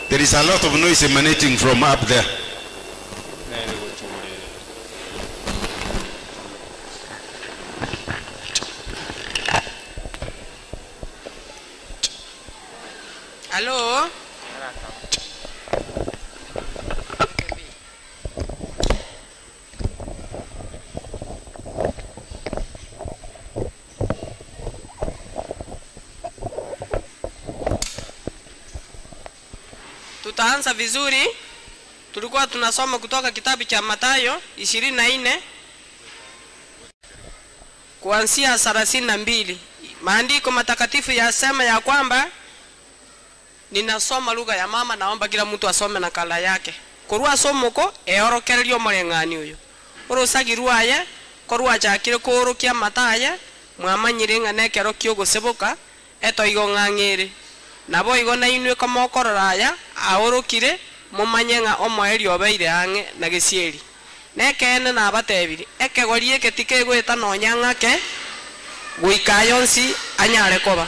There is a lot of noise emanating from up there. Hello? Tutaanza vizuri. Tulikuwa tunasoma kutoka kitabu cha Mathayo 24 kuanzia 32. Maandiko matakatifu yasema ya kwamba, ninasoma lugha ya mama, naomba kila mtu asome nakala yake. Korwa somoko eorokererio mureng'ani uyu. Orosagirwa aye korwa chakire kuorokia Mathayo mwamanyire ng'a nekero kiogoseboka etoigo ng'ang'ere. Nabo igo na inwe komokorora aya aorokire mumanye ng'a omoeri obeire ang'e na gesieri. Nekeene nabatebiri ekegori eke tikegweta nonya ng'ake goika yonsi anyare koba.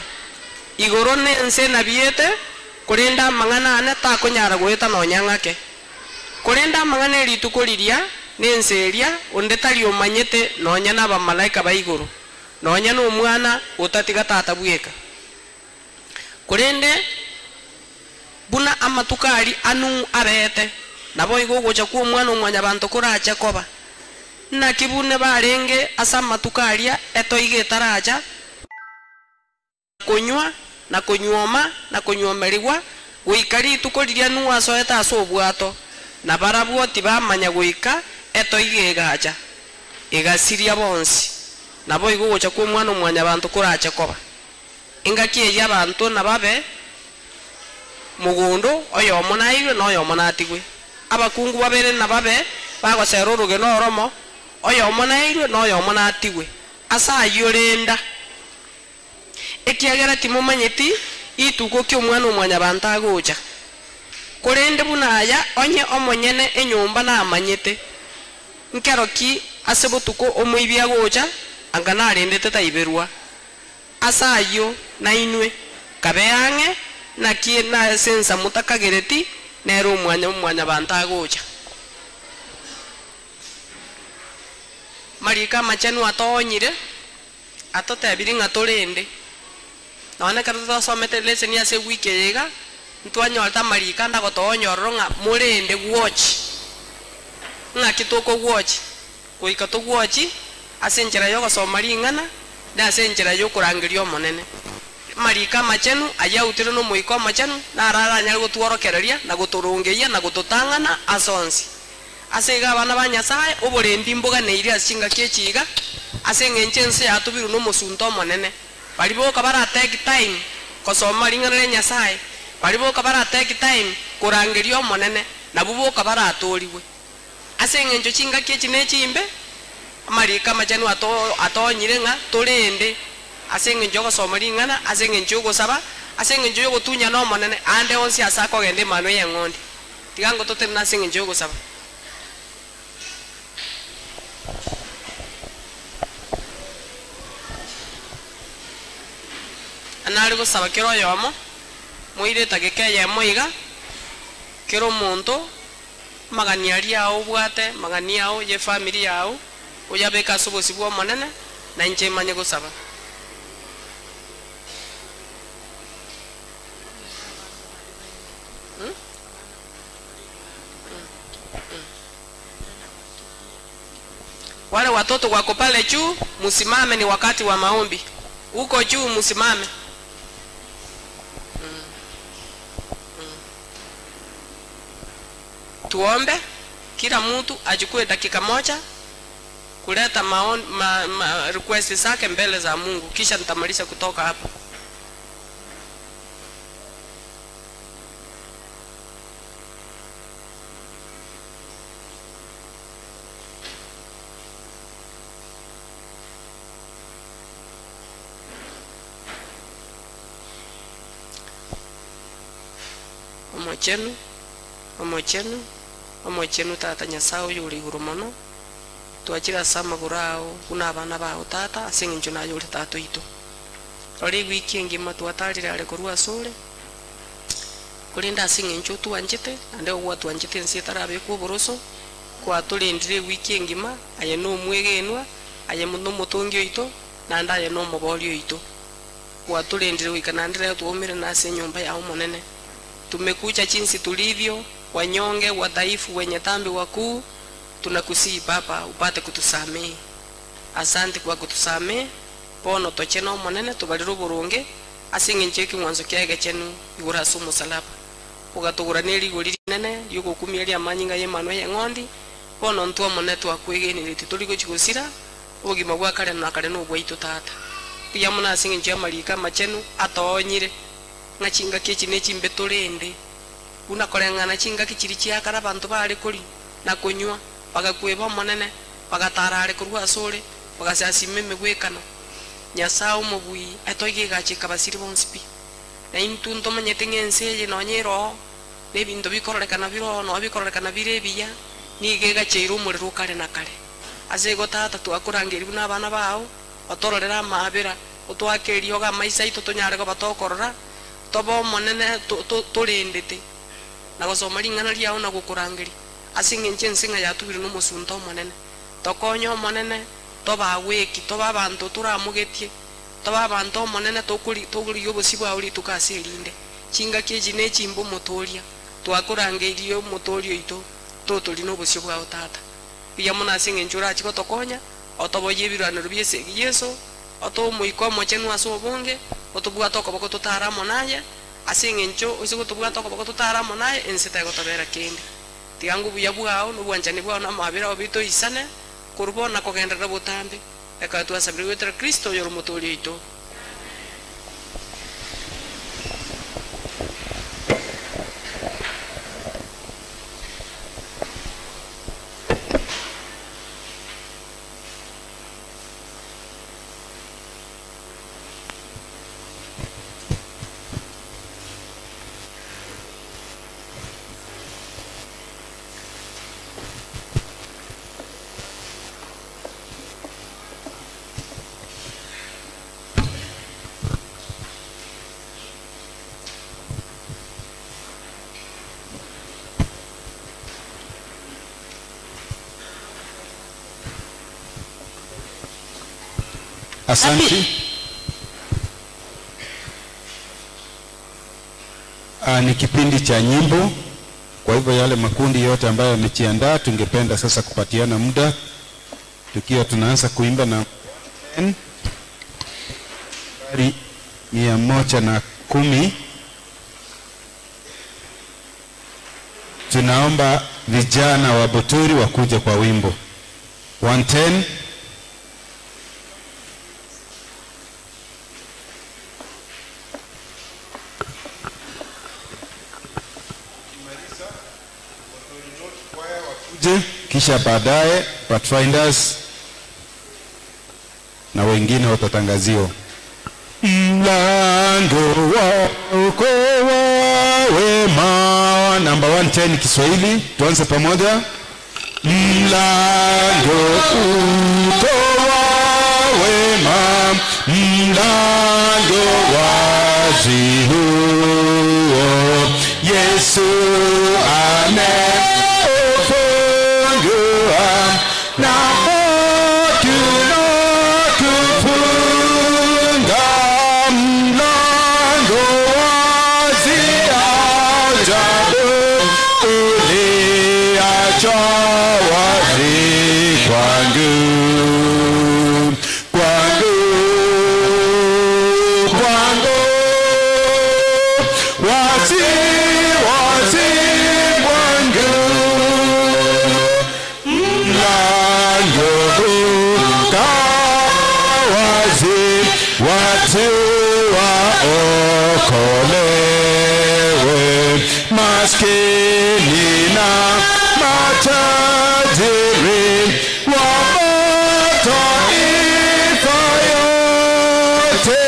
Igoro nense nabiete korenda mang'ana ane takonyara gweta nonya ng'ake. Korenda mang'ana rituko riria nense eria onde tari omanyete nonya na abamalaika ba igoro nonya na omwana otatiga tata bweka. Korende buna amatukari anu abete nabo igo gocha ku omwana omwanyabanto koracha koba. Naki bune barenge ase amatukaria etoige taracha kunywa na kunywoma na kunywomerigwa goika rituko riria nu asoete ase obwato na barabwo tibamanya goika etoige egacha egasiria bonsi. Nabo igo gocha ku omwana omwanyabanto koracha koba. Engaki eria abanto nababe mugondo oyomo nairwe na oyomo natigwe. Abakungu babere nababe bagosera orogeno oromo oyomo nairwe na oyomo natigwe. Ase ayio renda ekiagera timomanyeti ituko kia omwana omwanyabanto agocha. Korende buna aya onye omonyene enyomba namanyete nkero ki ase botuko omoibi agocha anga narendete taiberwa. Ase ayio na inwe kabe ang'e naki na sensa mutakagereti nero omwanya omwanyabanto agocha. Marika machenu atonyire atotebiri ng'a torende. Nonye ekero twasomete lesson ase ewiki eye iga ntwanyorete amarika ndagotoonyororo ng'a morende gwochi. Ng'aki tokogwochi goika togwochi ase enchera ya ogosoma ring'ana na ase enchera ya okorangeria omonene. Marika machenu ayautire na omoika omachenu nararanyare gotworokereria na gotorongeria na gototang'ana ase onsi. Ase iga abana ba Nyasaye oborendi mboganeire ase chingaki echi iga ase eng'encho ense yatobirwe na omosunto omonene. Bari boka bara take time kosoma ring'ana ria Nyasaye, bari boka bara take time korangeria omonene, nabo boka baratoriwe. Ase eng'encho chingaki echi na echimbe amarika machenu atonyire ng'a torende ase eng'encho ogosoma ring'ana, ase eng'encho ogosaba, ase eng'encho yogotunya na omonene ande onsi ase akogenda emano ya eng'ondi. Tiga ngototenena ase eng'encho yogosaba. Nari gosaba kero oyomo moire etageka eyemo iga kero omonto magani aria ao obwate magani ao ye family yao oyabeka ase obosi bwa omonene na inche manye gosaba. Wale watoto wako pale juu musimame, ni wakati wa maombi. Huko juu musimame. Tuombe, kila mtu achukue dakika moja kuleta request zake mbele za Mungu, kisha nitamaliza kutoka hapa. Omochenu, omochenu, omochenu tata Nyasaye oyo ore igoro mono twachire ase amagoro ao buna abana bao tata ase eng'encho naye ore tata oito. Rora ewiki engima twatarire are korwa ase ore Kulinda asing'encho tuanchete ande ogwatwanchete ensi etarabekwa oboroso kwatorendire ewiki engima aye na omwegenwa aye na omotongi oito naende aye na omobori oito kwatorendire goika naende rero twaumire nase enyomba yao monene. Tumekuja jinsi tulivyo, wanyonge, wadhaifu, wenye dhambi wakuu, tunakusihi Baba upate kutusamehe. Asante kwa kutusamehe. Bono tochena omonene tubarire oboronge ase eng'encho ekeng'wanso kiaye gechenu igoro ase omosalaba ogatogorania erigori rinene riogokumia riamanyinga ya emanwa ya eng'ondi. Bono ntwe omonene twakwegenire tori gochi gosira obogima bwa kare na kare na obwaito tata. Buya mono ase eng'encho ya amariko amachenu atoonyire ng'a chingaki echi na echimbe torende buna koreng'ana chingaki chiri chiakara abanto bare kori na konywa bagakweba omonene bagatara are korwa ase ore bagasasima emegwekano. Nyasaye omobui atoige egachika basiri bonsi pi na intwe ntomanyete ng'a ense eye nonye eroho na ebinto bikororekana biroho nonya bikororekana bire ebiya nigo egacheire omorero kare na kare. Ase igo tata twakorangeria buna abana bao otororere amabera otwake eriogo amaisa aito tonyare koba tokorora tobe omonene torendete na gosoma ring'ana riao na gokorangeria ase eng'encho ense ng'a yatubire na omosunte omonene. Tokonye omonene tobaweki toba abanto toramogetie toba abanto omonene tokorigia obosi bwao rituko ase erinde chingaki echi na echimbe omotoria twakorangeirie omotoria oito totori na obosio bwao tata. Buya mono ase eng'encho orachi gotokonya otoboyie ebiranero bia esegi Yeso otoe omoika omochenu ase obonge otobwate okoboko totare amo naye ase eng'encho ase gotobwata okoboko totare amo naye ense tegotobera kende. Tiga ng'a obuya bwao na obwanchani bwao na amabera ao bitoisane korubona kogenderera botambe eka twasabire gwetera Kristo oyore omotoria oito. Asante. Ni kipindi cha nyimbo. Kwa hivyo yale makundi yote ambayo yamejiandaa, tungependa sasa kupatiana muda tukiwa tunaanza kuimba na nambari 110. Tunaomba vijana wa Buturi wakuje kwa wimbo 110. Kisha baadaye Pathfinders na wengine watatangaziwa. Mlango wa wokovu wema, namba 110 Kiswahili, tuanze pamoja. Mlango uko wema, mlango wazi huo, Yesu ameufungua na tunakufunga mlango wazi ajabu uliachwa wazi kwangu, kwangu, kwangu, wazi, wazi kwangu, mlango ukawazi, watu waokolewe, maskini na matajiri wa mataifa yote,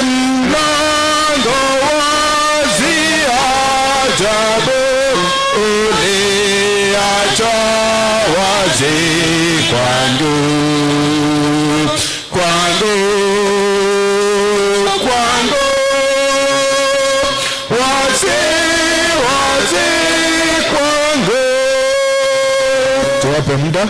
mlango wazi ajabu uliachwa wazi kwangu, kwangu, kwangu, wazi, Tuwape muda.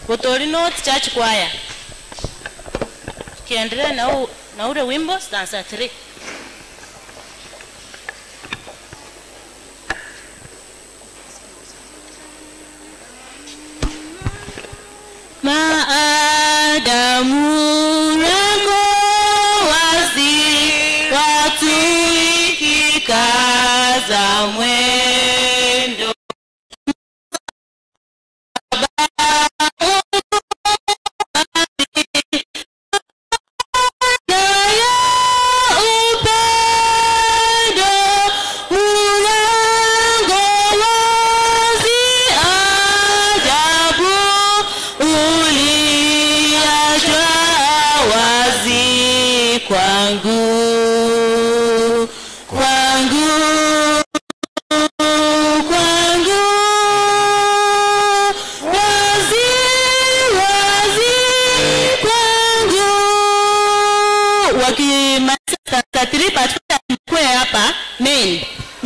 Kotori North Church Choir. Tukiendelea na ule wimbo stanza 3. Maadamu mlango wazi, watu ikikaza mwendo,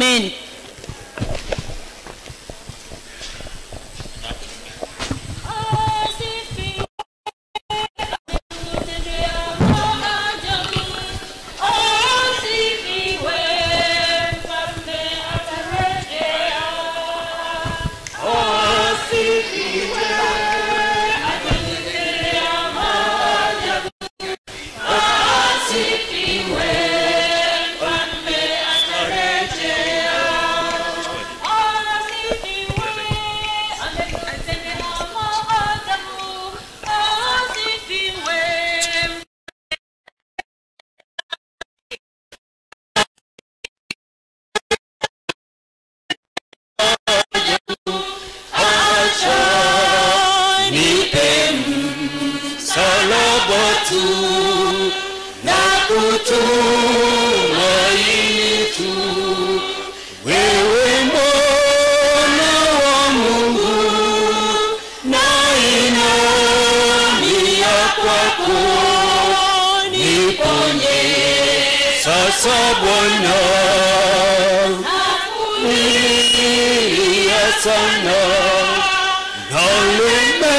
main. tu, na kutumaini tu. Wewe Mwana wa Mungu, na inamia kwako, niponye sasa Bwana. Nakulia sana, nalemewa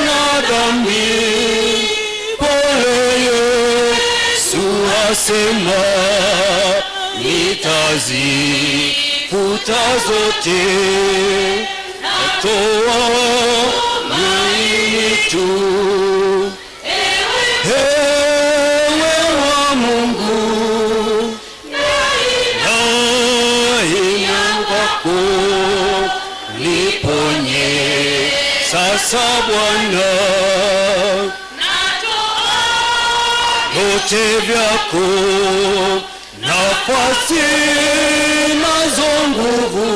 na dhambi. Pole Yesu asema, nitazifuta zote, natoa mwili tu. Ewe wa Mungu, naima kwako, niponye sasa Bwana. Vyote vyako, nafasi nazo nguvu,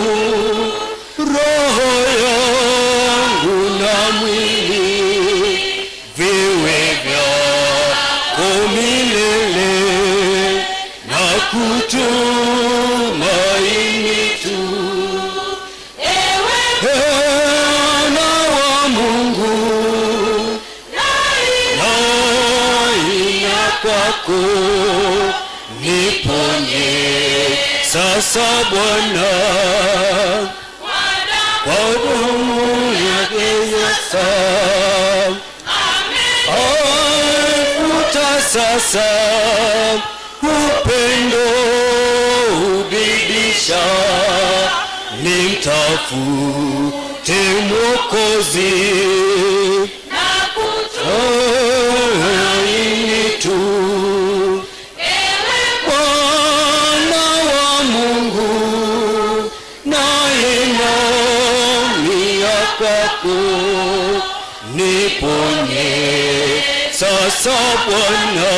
roho yangu na mwili viwe vyako milele, na kutumaini tu. Mwana wa Mungu, naina kwako, niponye sasa Bwana. Kwa damu yake Yesu afuta sasa, upendo ubidisha, nimtafute Mwokozi, tumaini tu. Bwana wa Mungu, nainamia kwako, niponye sasa Bwana.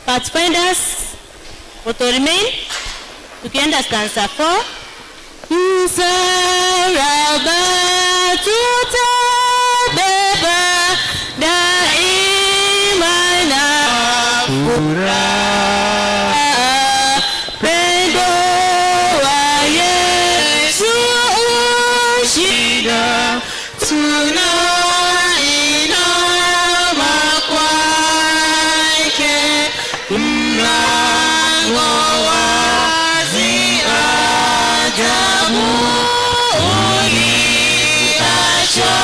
Pathfinders will remain. Tukienda stanza 4. Msalaba tutabeba daima na furaha, pendo wa Yesu ushinda, tunainama kwake, mlango wazi ajabu uliachwa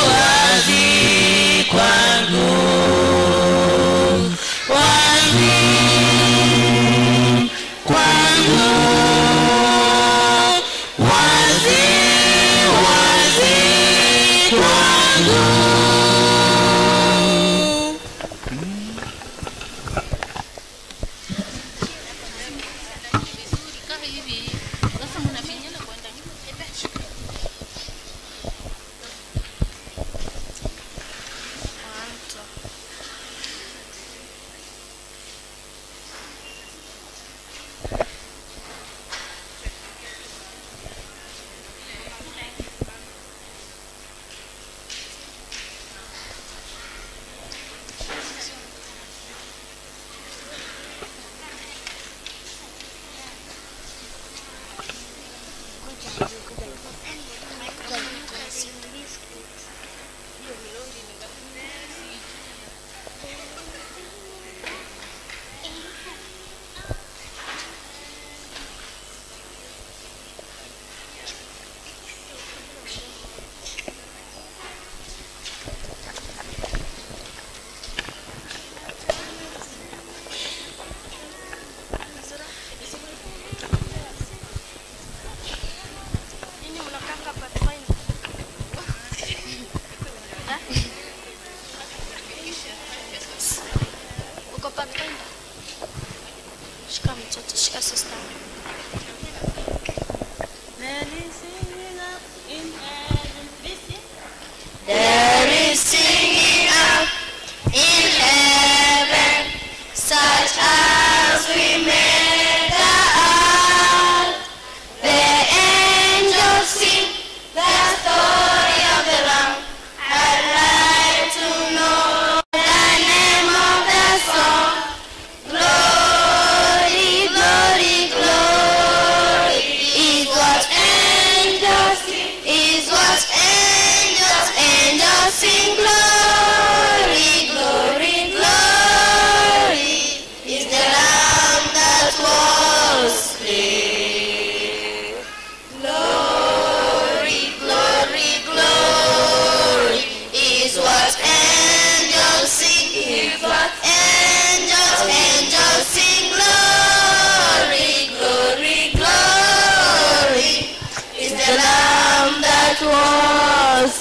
wazi kwangu, wazi kwangu, wazi wazi kwangu.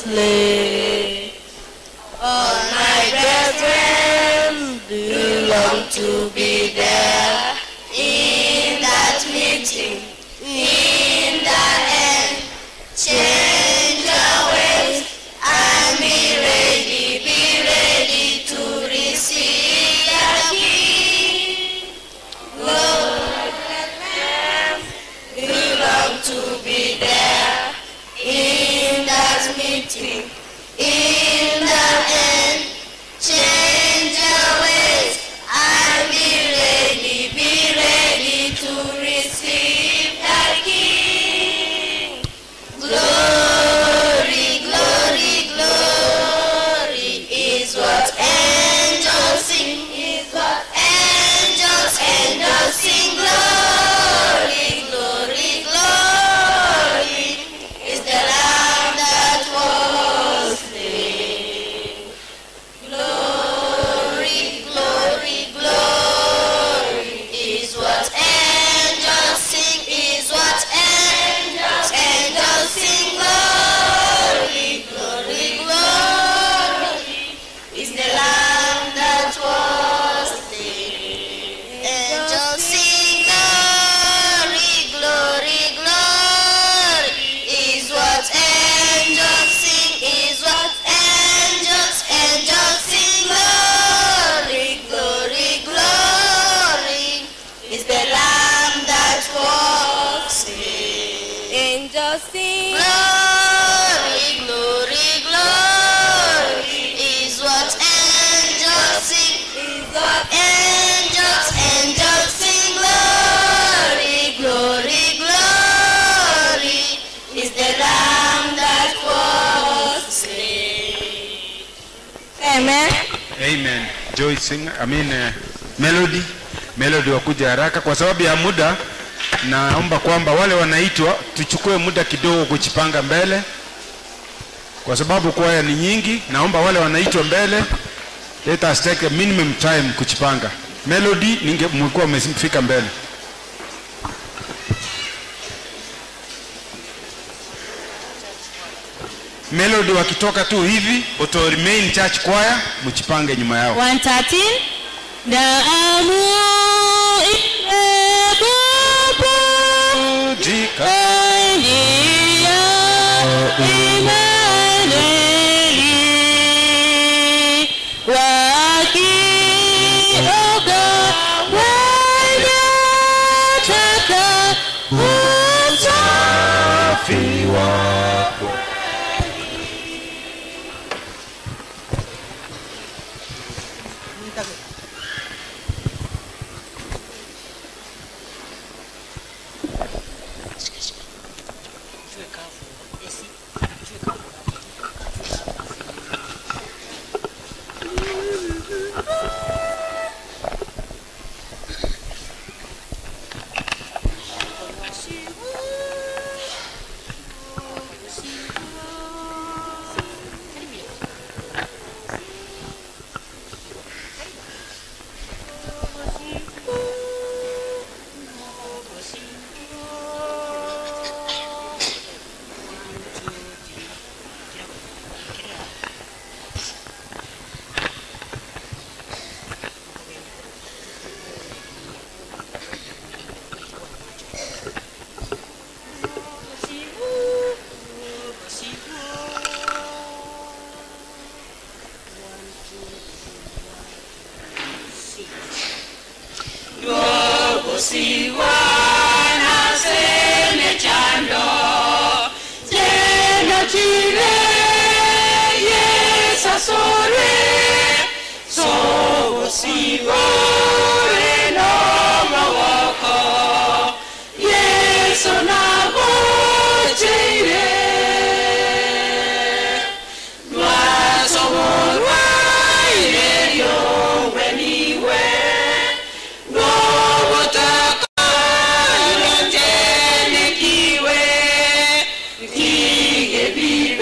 slain. All my brethren do long to be there in that meeting, in the end. Change your ways and be ready to receive the King. Lord, do long to be there in that meeting, in the end. Change your ways and be ready to receive the King. Glory, glory, glory is what angels sing, is what angels, angels sing. Glory, glory, glory is the Lamb that was slain. Glory, glory, glory is what angels sing, is what angels, angels sing. Glory, glory, glory is the Lamb that was slain. Angels sing, glory, glory, glory is what angels sing, is what angels, angels sing. Glory, glory, glory is the Lamb that was slain. Angels sing. Glory, glory, glory is what angels sing, is what angels, angels sing. Glory, glory, glory is the Lamb that was slain. Amen. Amen. Joy sing, I mean, Melody. Melody wakuja haraka kwa sababu ya muda. Naomba kwamba wale wanaitwa tuchukue muda kidogo kujipanga mbele, kwa sababu kwaya ni nyingi. Naomba wale wanaitwa mbele, let us take a minimum time kujipanga. Melody, ninge mlikuwa mmefika mbele. Melody wakitoka tu hivi, auto remain church choir, mjipange nyuma yao. 113. Daamu Jika Ingia Imanueli, wakioga wanataka usafi wako. Give me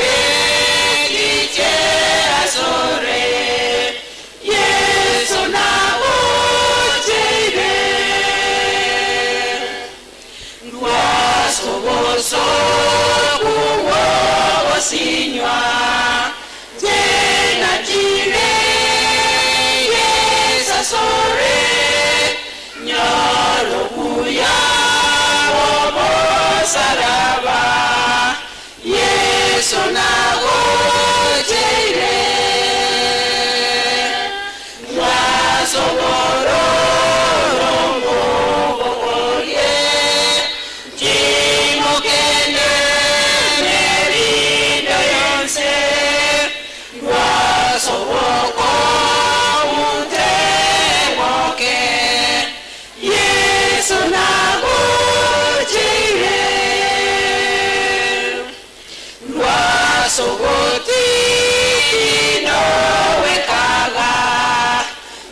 Inowekaga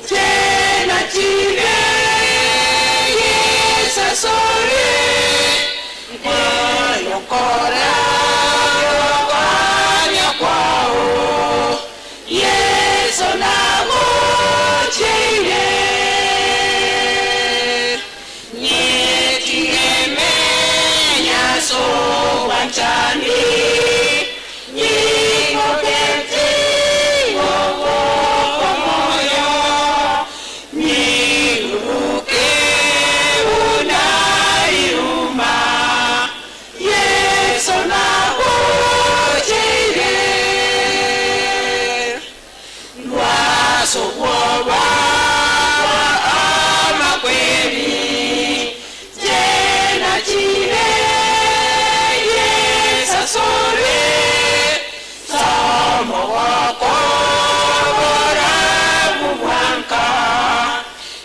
Jena chile Yesasore Kwayokora Kwanya kwao Yesu nagochile Nyetigeme so wanchani Nyingokete wowo moyo Nyiruke unaiuma Yesu nagochile Lwaso wowa amakweli Jena chile Yesasore Somo wako borabu bwanka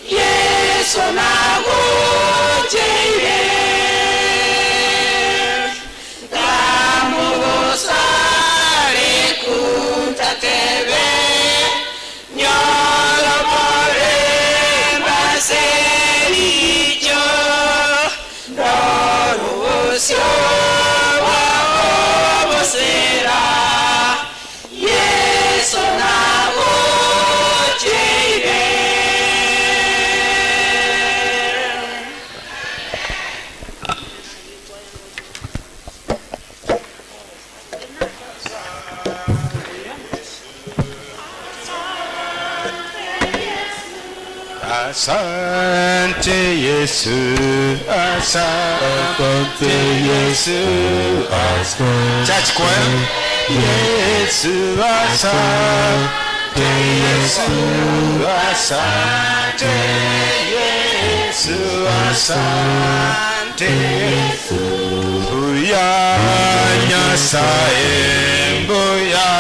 Yesu nagochile Tamugosare kuntatebe Nyorobore basericho Norusio wakobosera Yesu nagochile. Asante Yesu, asante Yesu, asante Church choir. Yesu, asante Yesu, asante Yesu, asante Yesu. Mbuya Nyasaye, Mbuya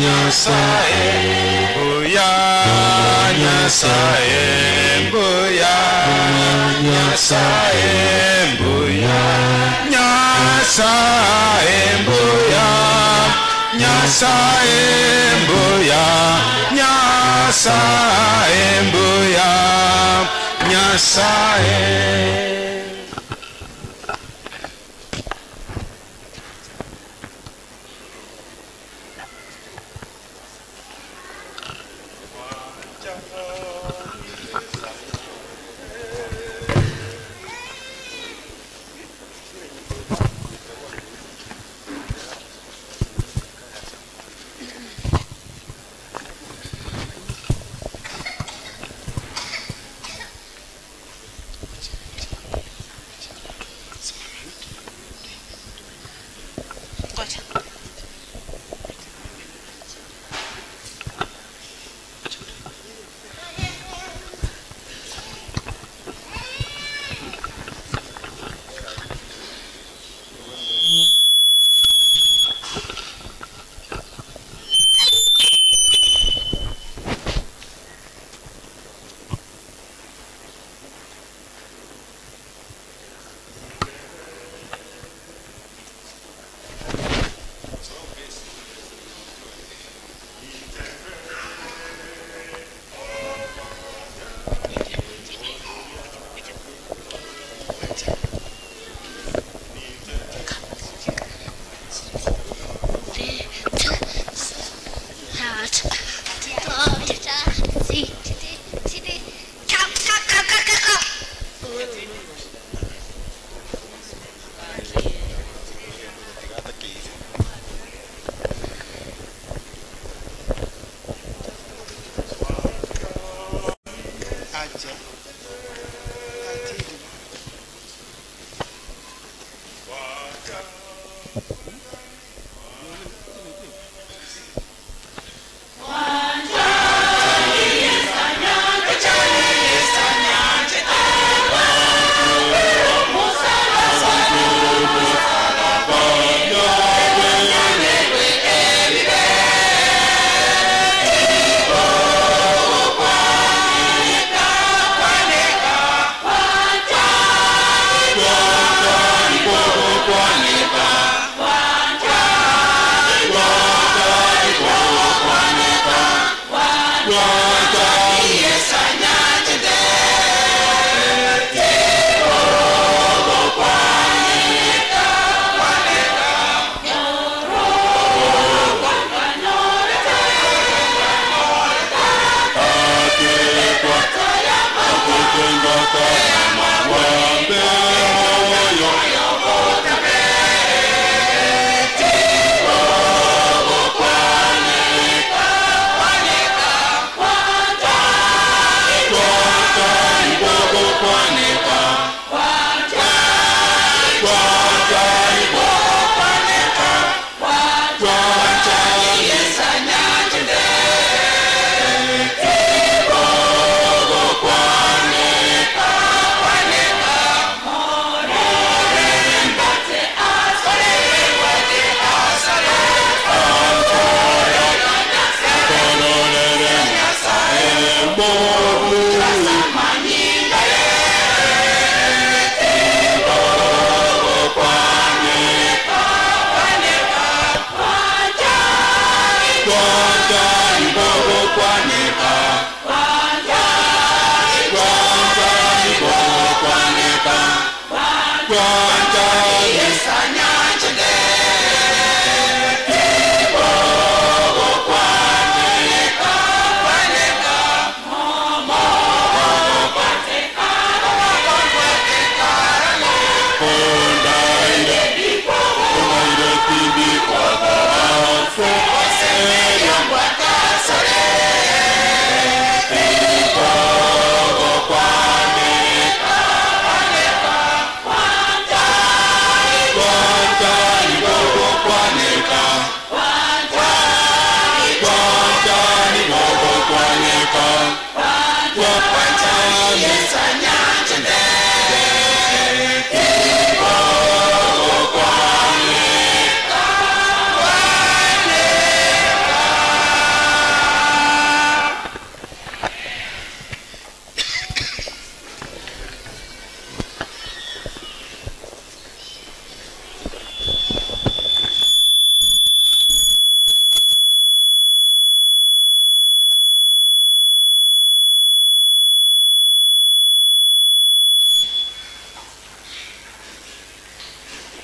Nyasaye, Mbuya Nyasaye, Mbuya Nyasaye, Mbuya Nyasaye, Mbuya Nyasaye, Mbuya Nyasaye, Mbuya Nyasaye. Yes.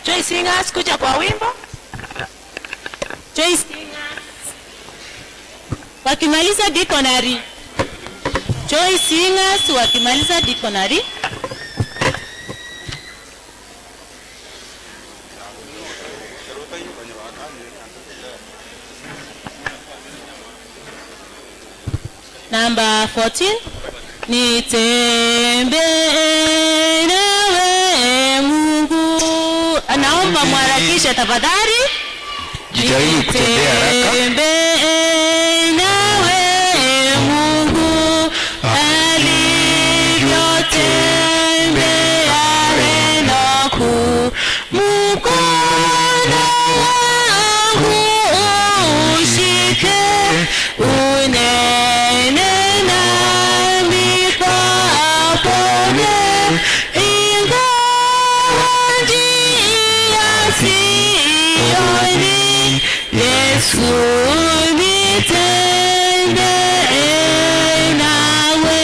Joy Singers, kuja kwa wimbo. Joy Singers. Wakimaliza dictionary. Joy Singers wakimaliza dictionary. Number 14. Nitembee nawe Mungu. Naomba mharakishe tafadhali. Jitahidi kutembea haraka. Nitembee nawe Mungu alivyotembea Enoku, mkono wangu ushike, unene nami papone, ingawa njia sioni, Yesu nitembee nawe.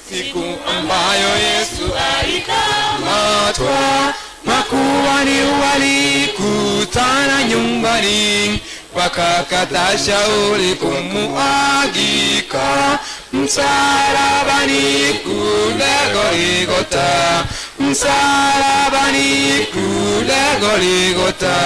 Siku ambayo Yesu alikamatwa, makuhani walikutana nyumbani, wakakata shauri kumuagika msalabani kule Golgotha, msalabani kule Golgotha.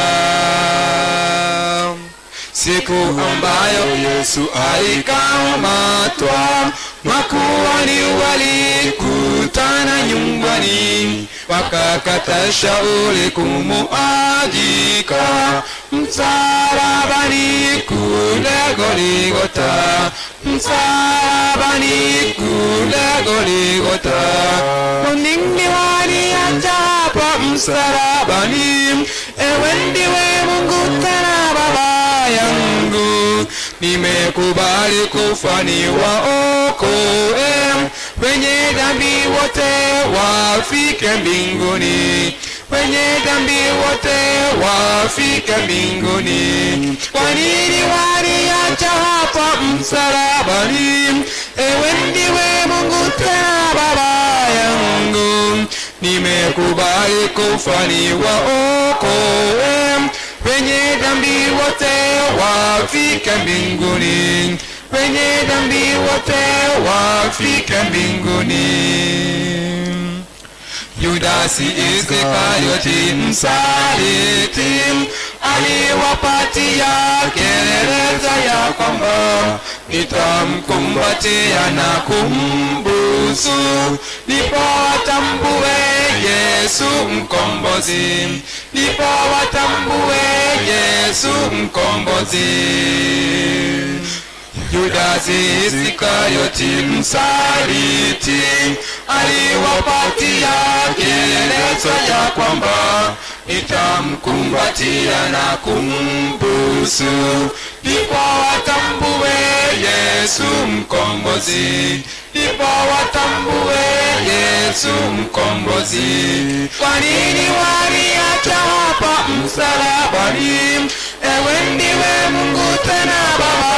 Siku ambayo Yesu alikamatwa, makuhani walikutana nyumbani, wakakata shauri kumuagika msalabani kule Golgotha, msalabani kule Golgotha. Kwa nini waniacha msalabani? Ewe ndiwe Mungu tena Baba yangu, nimekubali kufa niwaokoe, wenye dhambi wote wafike mbinguni, wenye dhambi wote wafike mbinguni. Kwa nini waniacha msalabani. Ewe ndiwe Mungu tena Baba yangu, nimekubali kufa niwaokoe. Wenye dhambi wote wafike mbinguni, wenye dhambi wote wafike mbinguni. Yudasi Iskarioti msaliti aliwapatia kielelezo ya kwamba nitamkumbatia na kumbusu, ndipo watambue Yesu mkombozi, ndipo watambue Yesu mkombozi. Yudasi Iskarioti msaliti aliwapatia kielelezo ya kwamba nitamkumbatia na kumbusu, ndipo watambue Yesu mkombozi, ndipo watambue Yesu mkombozi. Kwa nini waliacha hapa msalabani? Ewe ndiwe Mungu tena Baba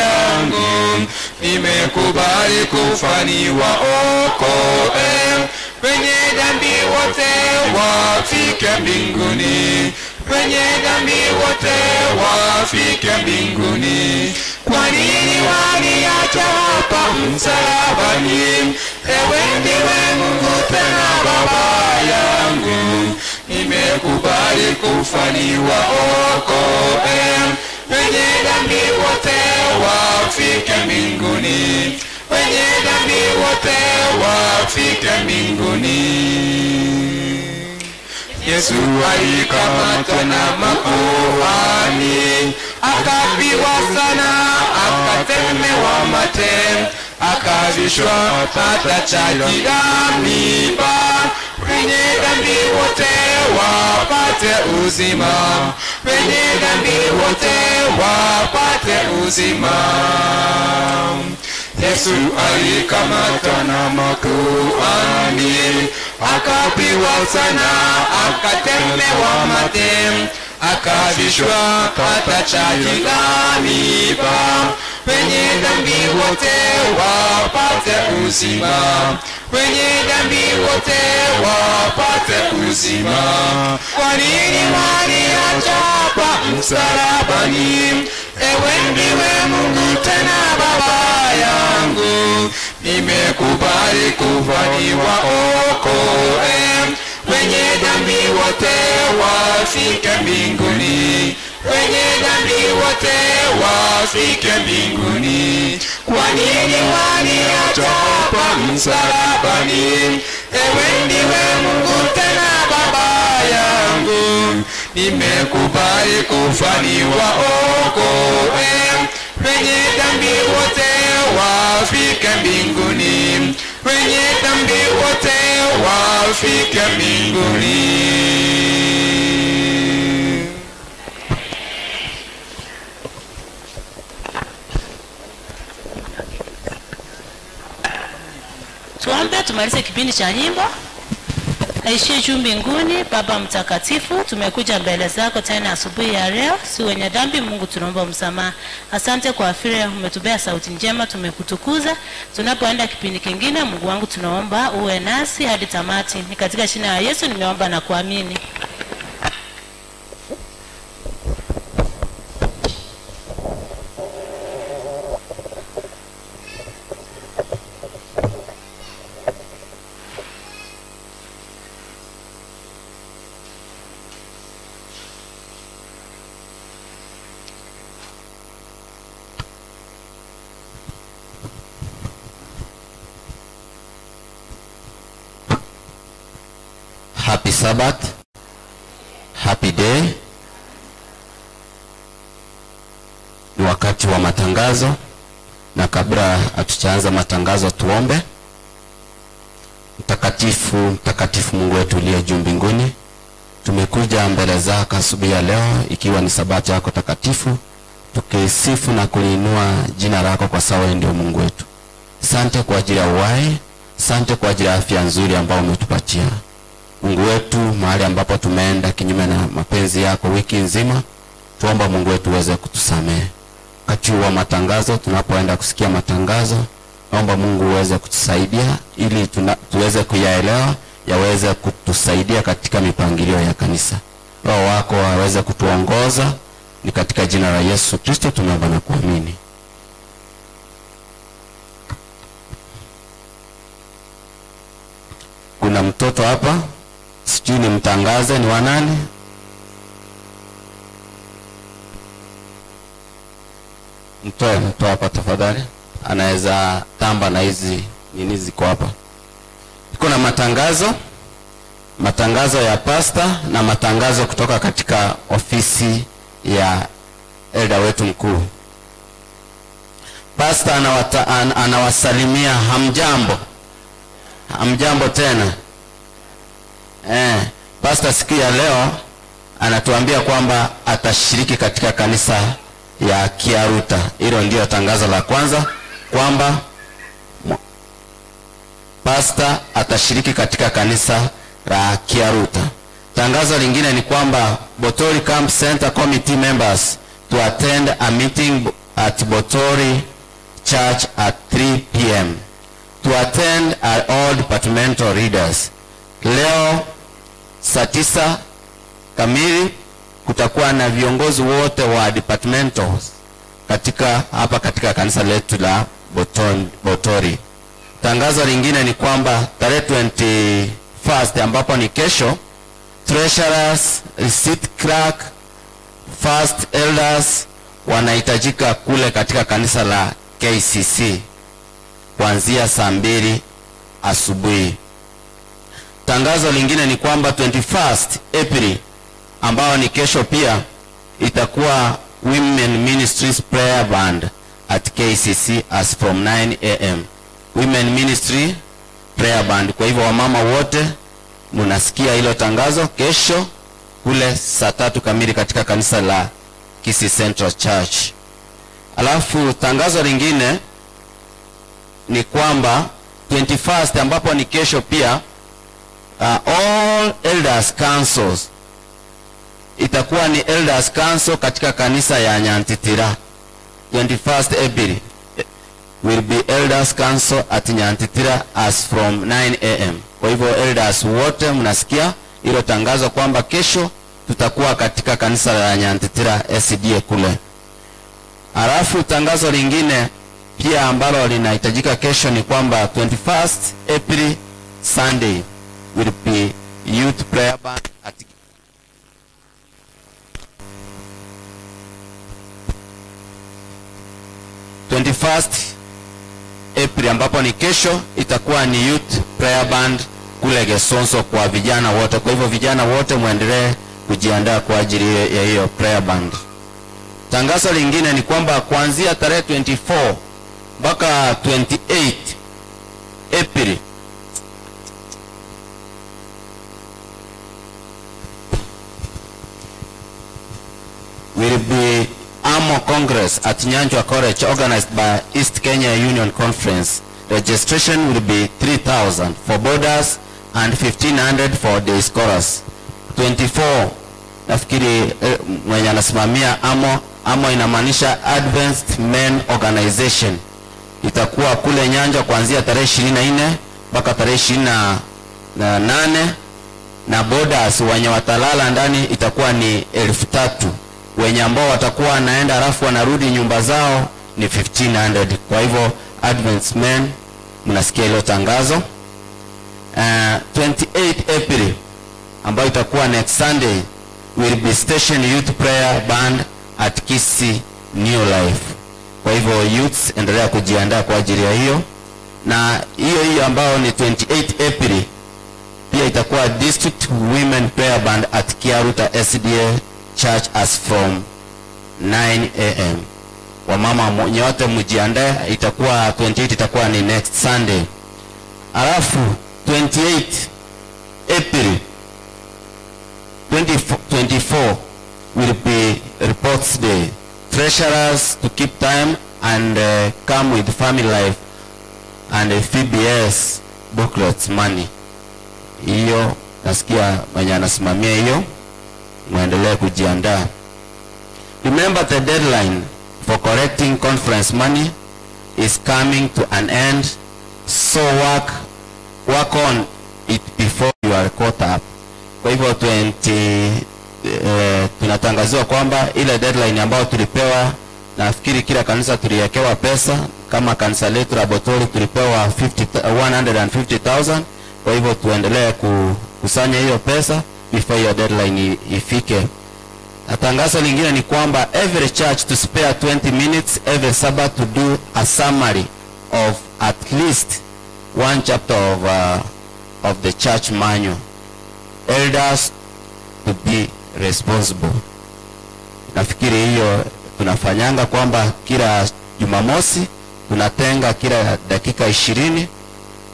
yangu, nimekubali kufa niwaokoe. Wenye dhambi wote wafike mbinguni, wenye dhambi wote wafike mbinguni. Kwa nini waliacha hapa msalabani? Ewe ndiwe Mungu tena Baba yangu, nimekubali kufa niwaokoe. Wenye dhambi wote wafike mbinguni, wenye dhambi wote wafike mbinguni. Yesu alikamatwa na makuhani, akapigwa sana, akatemewa mate, akavishwa hata taji la miiba. Wenye dhambi wote wapate uzima, wenye dhambi wote wapate uzima. Yesu alikamatwa na makuhani, akapigwa sana, akatemewa mate, akavishwa hata taji la miiba. Wenye dhambi wote wapate uzima, wenye dhambi wote wapate uzima. Kwa nini waliacha hapa msalabani? Ewe ndiwe Mungu tena Baba yangu, nimekubali kufa niwaokoe. Wenye dhambi wote wafike mbinguni, wenye dhambi wote wafike mbinguni. Kwa nini waliacha hapa msalabani? Ewe ndiwe Mungu tena Baba yangu, nimekubali kufa niwaokoe. Wenye dhambi wote wafike mbinguni, wenye dhambi wote wafike mbinguni. Tuombe tumalize kipindi cha nyimbo. Aishie juu mbinguni, Baba mtakatifu, tumekuja mbele zako tena asubuhi ya leo. Si wenye dhambi, Mungu tunaomba msamaha. Asante kwa vile umetupea sauti njema, tumekutukuza. Tunapoenda kipindi kingine, Mungu wangu tunaomba uwe nasi hadi tamati. Ni katika jina la Yesu nimeomba na kuamini. Happy Sabbath, happy day. Ni wakati wa matangazo, na kabla hatujaanza matangazo tuombe. Mtakatifu, mtakatifu Mungu wetu uliye juu mbinguni, tumekuja mbele zako asubuhi ya leo ikiwa ni sabato yako takatifu, tukisifu na kuliinua jina lako kwa sawa wewe ndio Mungu wetu. Asante kwa ajili ya uhai, asante kwa ajili ya afya nzuri ambayo umetupatia. Mungu wetu, mahali ambapo tumeenda kinyume na mapenzi yako wiki nzima, tuomba Mungu wetu uweze kutusamehe. Wakati wa matangazo, tunapoenda kusikia matangazo, naomba Mungu uweze kutusaidia ili tuweze kuyaelewa, yaweze kutusaidia katika mipangilio ya kanisa. Roho wako aweze kutuongoza. Ni katika jina la Yesu Kristo tunaomba na kuamini. Kuna mtoto hapa, sijui nimtangaze ni wa nani? Mtoe hapa tafadhali. Anaweza tamba na hizi nini ziko hapa. Kuna matangazo, matangazo ya pasta na matangazo kutoka katika ofisi ya elda wetu mkuu. Pasta anawasalimia hamjambo. Hamjambo tena. Pasta siku ya leo anatuambia kwamba atashiriki katika kanisa ya Kiaruta. Hilo ndio tangazo la kwanza, kwamba pasta atashiriki katika kanisa la Kiaruta. Tangazo lingine ni kwamba Botori Camp Center Committee members to attend a meeting at Botori Church at 3 p.m. To attend are all departmental leaders. Leo saa 9 kamili kutakuwa na viongozi wote wa departmentals katika hapa katika kanisa letu la Botori. Tangazo lingine ni kwamba tarehe 21 ambapo ni kesho, treasurers, receipt clerk, first elders wanahitajika kule katika kanisa la KCC kuanzia saa 2 asubuhi. Tangazo lingine ni kwamba 21 April ambao ni kesho pia itakuwa Women Ministries Prayer Band at KCC as from 9 a.m. Women Ministry Prayer Band. Kwa hivyo wamama wote mnasikia hilo tangazo kesho kule saa 3 kamili katika kanisa la Kisii Central Church. Alafu tangazo lingine ni kwamba 21 ambapo ni kesho pia, all elders councils itakuwa ni elders council katika kanisa ya Nyantitira. 21 April will be elders council at Nyantitira as from 9 a.m. Kwa hivyo elders wote mnasikia hilo tangazo kwamba kesho tutakuwa katika kanisa la Nyantitira SDA kule. Alafu tangazo lingine pia ambalo linahitajika kesho ni kwamba 21 April Sunday will be youth prayer band at 21st April ambapo ni kesho itakuwa ni youth prayer band kule Gesonso kwa vijana wote. Kwa hivyo vijana wote muendelee kujiandaa kwa ajili ya hiyo prayer band. Tangazo lingine ni kwamba kuanzia tarehe 24 mpaka 28 April will be AMO Congress at Nyanjwa College organized by East Kenya Union Conference. Registration will be 3,000 for boarders and 1,500 for day scholars. 24 nafikiri mwenye anasimamia AMO, AMO inamaanisha Advanced Men Organization. Itakuwa kule Nyanjwa kuanzia tarehe 24 mpaka tarehe 28, na boarders wenye watalala ndani itakuwa ni 3,000. Wenye ambao watakuwa wanaenda halafu wanarudi nyumba zao ni 1,500. Kwa hivyo Advanced Men mnasikia hilo tangazo. 28 April ambayo itakuwa next Sunday will be Station Youth Prayer Band at Kisii New Life. Kwa hivyo youths endelea kujiandaa kwa ajili ya hiyo. Na hiyo hiyo ambayo ni 28 April pia itakuwa District Women Prayer Band at Kiaruta SDA Church as from 9 a.m. Wamama nyote mjiandae, itakuwa 28 itakuwa ni next Sunday. Alafu 28 April 2024 will be reports day. Treasurers to keep time and come with family life and FBS booklets money. Hiyo nasikia mwenye anasimamia hiyo, muendelee kujiandaa. Remember the deadline for collecting conference money is coming to an end, so work on it before you are caught up. Kwa hivyo tunatangaziwa kwamba ile deadline ambayo tulipewa, nafikiri kila kanisa tuliwekewa pesa. Kama kanisa letu la Botoli tulipewa 150,000. Kwa hivyo tuendelee kukusanya hiyo pesa before hiyo deadline ifike. Na tangazo lingine ni kwamba every church to spare 20 minutes every Sabbath to do a summary of at least one chapter of the church manual. Elders to be responsible. Nafikiri hiyo tunafanyanga kwamba kila Jumamosi tunatenga kila dakika 20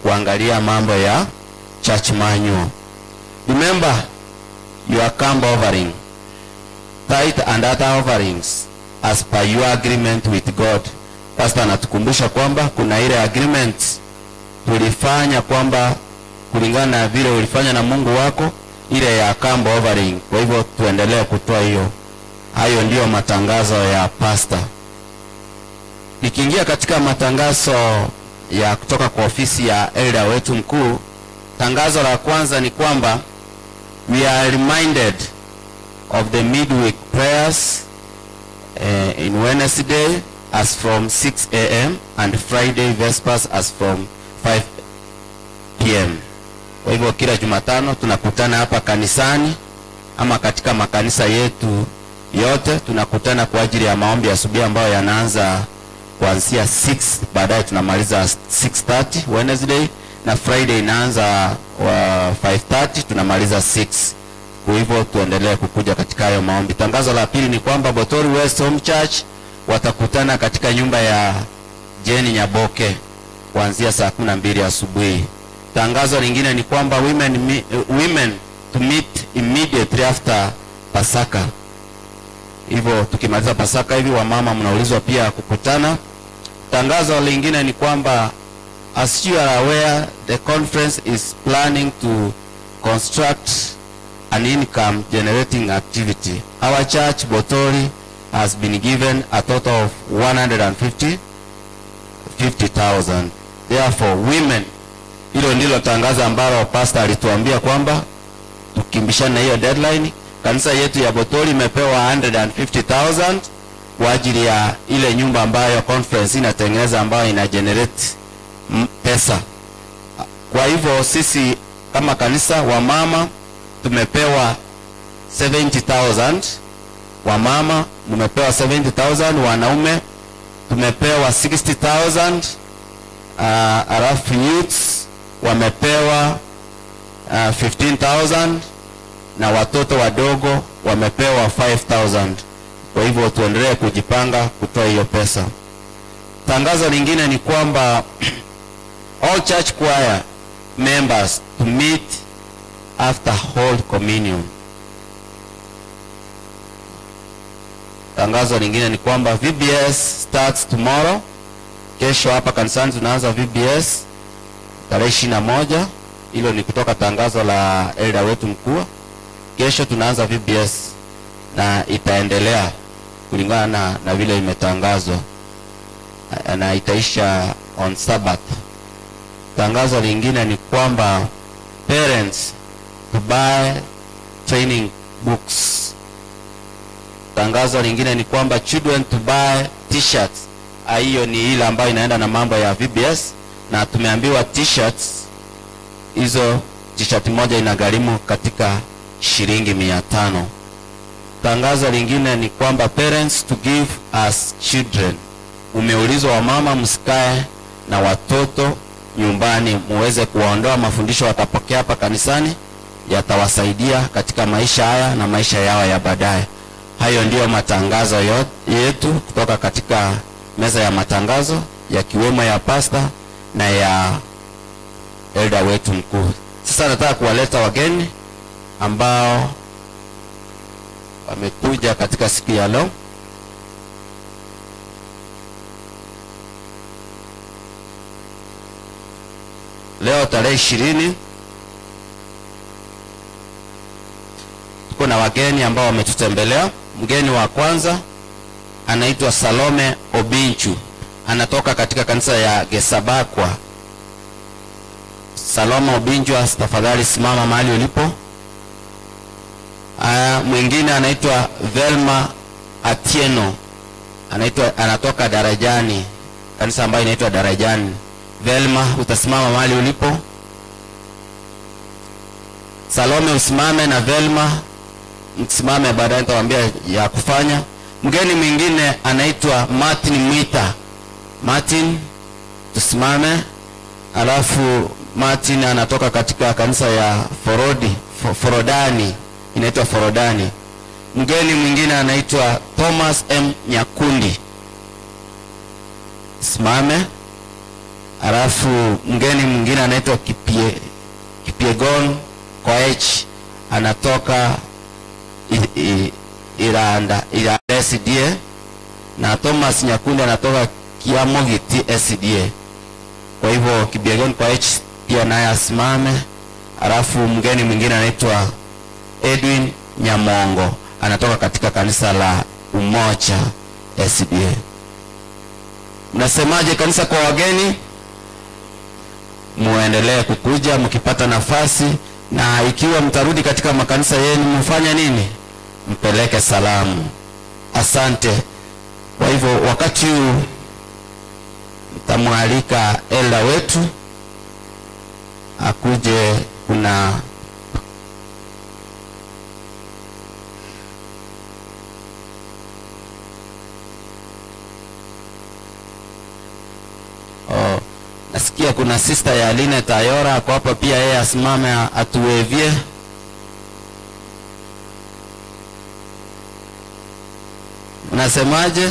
kuangalia mambo ya church manual. Remember your camp offering, tithe and other offerings as per your agreement with God. Pastor anatukumbusha kwamba kuna ile agreement tulifanya kwamba kulingana na vile ulifanya na Mungu wako, ile ya camp offering. Kwa hivyo tuendelee kutoa hiyo. Hayo ndiyo matangazo ya pastor. Nikiingia katika matangazo ya kutoka kwa ofisi ya elder wetu mkuu, tangazo la kwanza ni kwamba we are reminded of the midweek prayers in Wednesday as from 6 a.m. and Friday Vespers as from 5 p.m. Kwa hivyo kila Jumatano tunakutana hapa kanisani ama katika makanisa yetu yote tunakutana kwa ajili ya maombi asubuhi ambayo yanaanza kuanzia 6, baadaye tunamaliza 6:30 Wednesday, na Friday inaanza 5:30 tunamaliza 6. Kwa hivyo tuendelee kukuja katika hayo maombi. Tangazo la pili ni kwamba Botori West Home Church watakutana katika nyumba ya Jenny Nyaboke kuanzia saa 12 asubuhi. Tangazo lingine ni kwamba women to meet immediately after Pasaka. Hivyo tukimaliza Pasaka hivi wamama mnaulizwa pia kukutana. Tangazo lingine ni kwamba as you are aware, the conference is planning to construct an income generating activity. Our church Botori has been given a total of 150,000. Therefore women, hilo ndilo tangazo ambalo pastor alituambia kwamba tukimbishane hiyo deadline. Kanisa yetu ya Botori imepewa 150,000 kwa ajili ya ile nyumba ambayo conference inatengeneza ambayo ina generate pesa. Kwa hivyo sisi kama kanisa wamama tumepewa 70,000, wamama mmepewa 70,000, wanaume tumepewa 60,000, alafu youths wamepewa 15,000 na watoto wadogo wamepewa 5,000. Kwa hivyo tuendelee kujipanga kutoa hiyo pesa. Tangazo lingine ni kwamba all church choir members to meet after Holy Communion. Tangazo lingine ni kwamba VBS starts tomorrow. Kesho hapa kanisani tunaanza VBS tarehe 21. Hilo ni kutoka tangazo la elder wetu mkuu. Kesho tunaanza VBS na itaendelea kulingana na vile imetangazwa na itaisha on Sabbath. Tangazo lingine ni kwamba parents to buy training books. Tangazo lingine ni kwamba children to buy t-shirts. Hiyo ni ile ambayo inaenda na mambo ya VBS, na tumeambiwa t-shirts hizo, t-shirt moja inagharimu katika shilingi 500. Tangazo lingine ni kwamba parents to give as children. Umeulizwa wamama msikae na watoto nyumbani, muweze kuwaondoa mafundisho watapokea hapa kanisani yatawasaidia katika maisha haya na maisha yao ya baadaye. Hayo ndiyo matangazo yetu kutoka katika meza ya matangazo, yakiwemo ya pastor na ya elder wetu mkuu. Sasa nataka kuwaleta wageni ambao wamekuja katika siku ya leo. Leo tarehe 20 tuko na wageni ambao wametutembelea. Mgeni wa kwanza anaitwa Salome Obinchu, anatoka katika kanisa ya Gesabakwa. Salome Obinchu, tafadhali simama mahali ulipo. Mwingine anaitwa Velma Atieno, anatoka Darajani, kanisa ambayo inaitwa Darajani. Velma, utasimama mahali ulipo. Salome usimame na Velma msimame, baadaye nitawaambia ya kufanya. Mgeni mwingine anaitwa Martin Mwita. Martin, tusimame. Alafu Martin anatoka katika kanisa ya Forodani, inaitwa Forodani. Mgeni mwingine anaitwa Thomas M Nyakundi, simame. Alafu mgeni mwingine anaitwa Kipiegon Koech, anatoka Iranda SDA, na Thomas Nyakundi anatoka Kiamogiti SDA. Kwa hivyo Kipiegon Koech pia naye asimame. Alafu mgeni mwingine anaitwa Edwin Nyamongo, anatoka katika kanisa la Umoja SDA. Mnasemaje kanisa kwa wageni? Muendelee kukuja mkipata nafasi, na ikiwa mtarudi katika makanisa yenu mfanye nini? Mpeleke salamu. Asante. Kwa hivyo wakati huu mtamwalika elda wetu akuje. Kuna nasikia kuna sister ya Aline Tayora ako hapa pia, yeye asimame atuwevie. Unasemaje?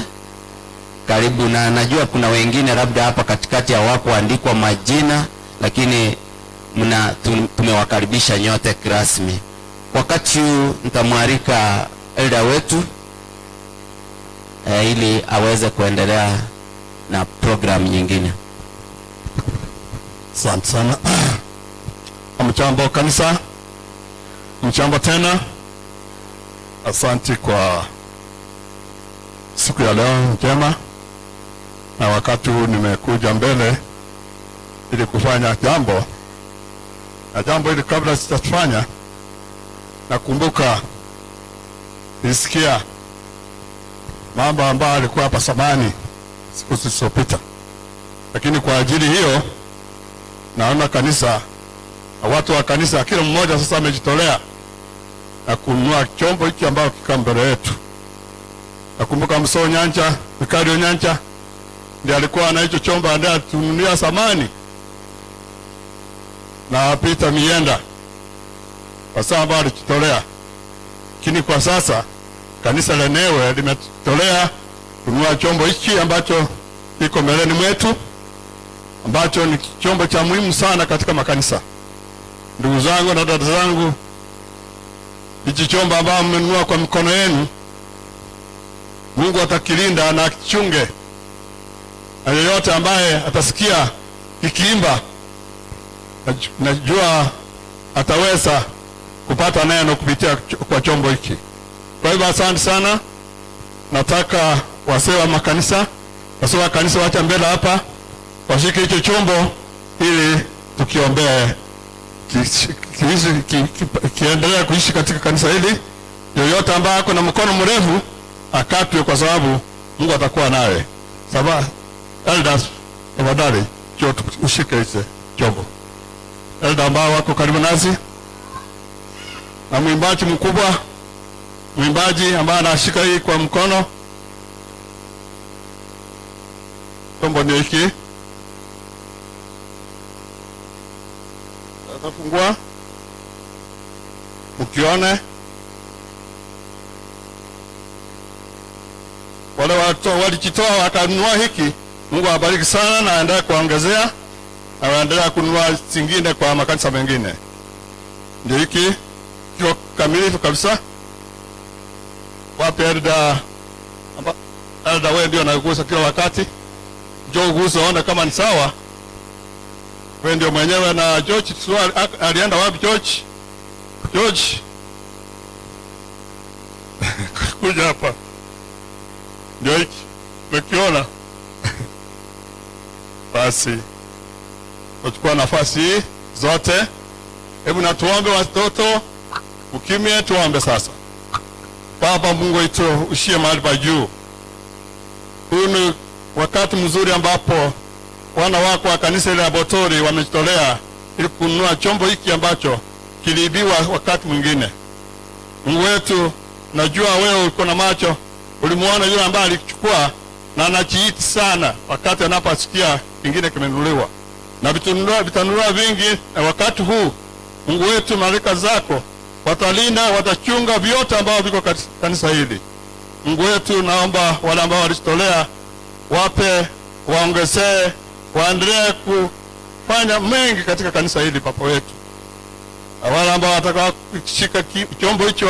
Karibu. Na najua kuna wengine labda hapa katikati hawakuandikwa majina, lakini tumewakaribisha nyote rasmi. Wakati huu nitamwalika elder wetu ili aweze kuendelea na program nyingine. Asante sana. Mchambo kanisa, mchambo tena. Asante kwa siku ya leo njema, na wakati huu nimekuja mbele ili kufanya jambo, na jambo hili kabla sitafanya, nakumbuka nisikia mambo ambayo alikuwa hapa zamani siku zilizopita, lakini kwa ajili hiyo naona kanisa na watu wa kanisa kila mmoja sasa amejitolea na kununua chombo hiki ambacho kiko mbele yetu. Nakumbuka Msoo Nyanja, Mikario Nyanja ndiye alikuwa na hicho chombo ambaye tununia samani, na Peter Mienda kwa sababu alijitolea. Lakini kwa sasa kanisa lenyewe limetolea kununua chombo hiki ambacho kiko mbeleni mwetu, ambacho ni chombo cha muhimu sana katika makanisa. Ndugu zangu na dada zangu, hichi chombo ambacho mmenunua kwa mikono yenu, Mungu atakilinda na akichunge. Na yeyote ambaye atasikia kikiimba, najua ataweza kupata neno kupitia kwa chombo hiki. Kwa hivyo asante sana. Nataka wasee wa makanisa, wasee wa kanisa wacha mbele hapa, washike hicho chombo ili tukiombee kiendelea kuishi katika kanisa hili. Yoyote ambaye ako na mkono mrefu akatwe, kwa sababu Mungu atakuwa naye. Sababu elders, tafadhali njoo ushike hicho chombo. Elder ambao wako karibu nasi, na mwimbaji mkubwa, mwimbaji ambaye anashika hii kwa mkono, chombo ni hiki. Atafungua ukione. Wale walijitoa wakanunua hiki, Mungu awabariki sana na aendelee kuongezea na waendelea kununua zingine kwa makanisa mengine. Ndio hiki kiko kamilifu kabisa. Wapi elder? Elder wewe ndio anagusa kila wakati. Njoo uguse uone kama ni sawa. Wewe ndio mwenyewe. Na George alienda wapi George? George kuja hapa. Ndio hiki umekiona. Basi tutachukua nafasi hii zote. Hebu na tuombe watoto, ukimye, tuombe sasa. Baba Mungu wetu ushie mahali pa juu, huu ni wakati mzuri ambapo wana wako wa kanisa ile ya Botori wamejitolea ili kununua chombo hiki ambacho kiliibiwa wakati mwingine. Mungu wetu, najua wewe uko na macho, ulimuona yule ambaye alichukua na anajiiti sana wakati anaposikia kingine kimenunuliwa. Na vitanunuliwa vingi, na wakati huu Mungu wetu, malaika zako watalinda, watachunga vyote ambao viko kanisa hili. Mungu wetu, naomba wale ambao walijitolea wape, waongezee, waendelee kufanya mengi katika kanisa hili Papa wetu. Na wale ambao watakao kushika chombo hicho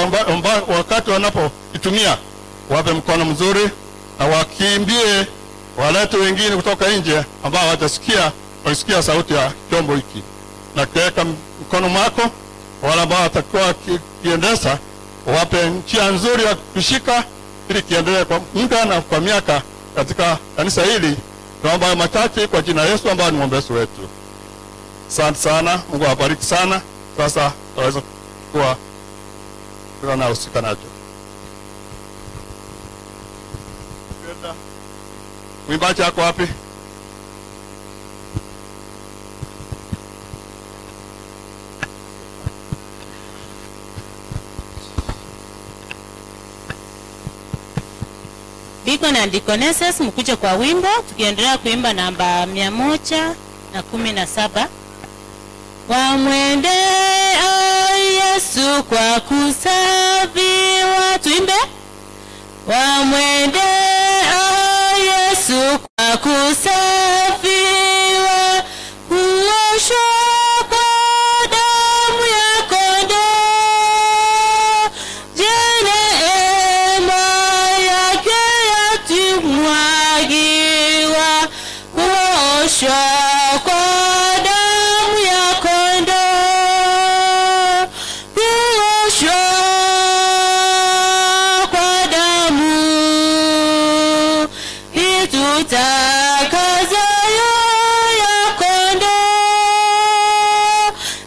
wakati wanapoitumia, wape mkono mzuri na wakimbie, walete wengine kutoka nje ambao watasikia sauti ya chombo hiki. Na kuweka mkono mwako, wale ambao watakuwa kiendesha, wape njia nzuri ya kushika ili kiendelee kwa muda na kwa miaka katika kanisa hili. Tunaomba machache kwa jina Yesu ambaye ni mwombezi wetu. Asante sana, Mungu awabariki sana. Sasa tutaweza kuwa tunahusika nacho. Mwimbaji ako wapi? Deacon and Deaconesses, mkuje kwa wimbo, tukiendelea kuimba namba 117. Wamwende Yesu kwa kusafiwa, tuimbe. Wamwende Yesu kwa kusafiwa, kuoshwa kwa damu ya kondoo. Je, neema yake yatimwagiwa, kuoshwa kwa damu ya kondoo, kuoshwa kwa damu itutakazayo ya kondoo,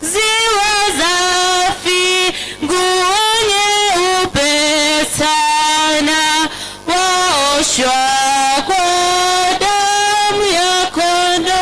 ziwe safi nguo nyeupe sana, waoshwa kwa damu ya kondoo.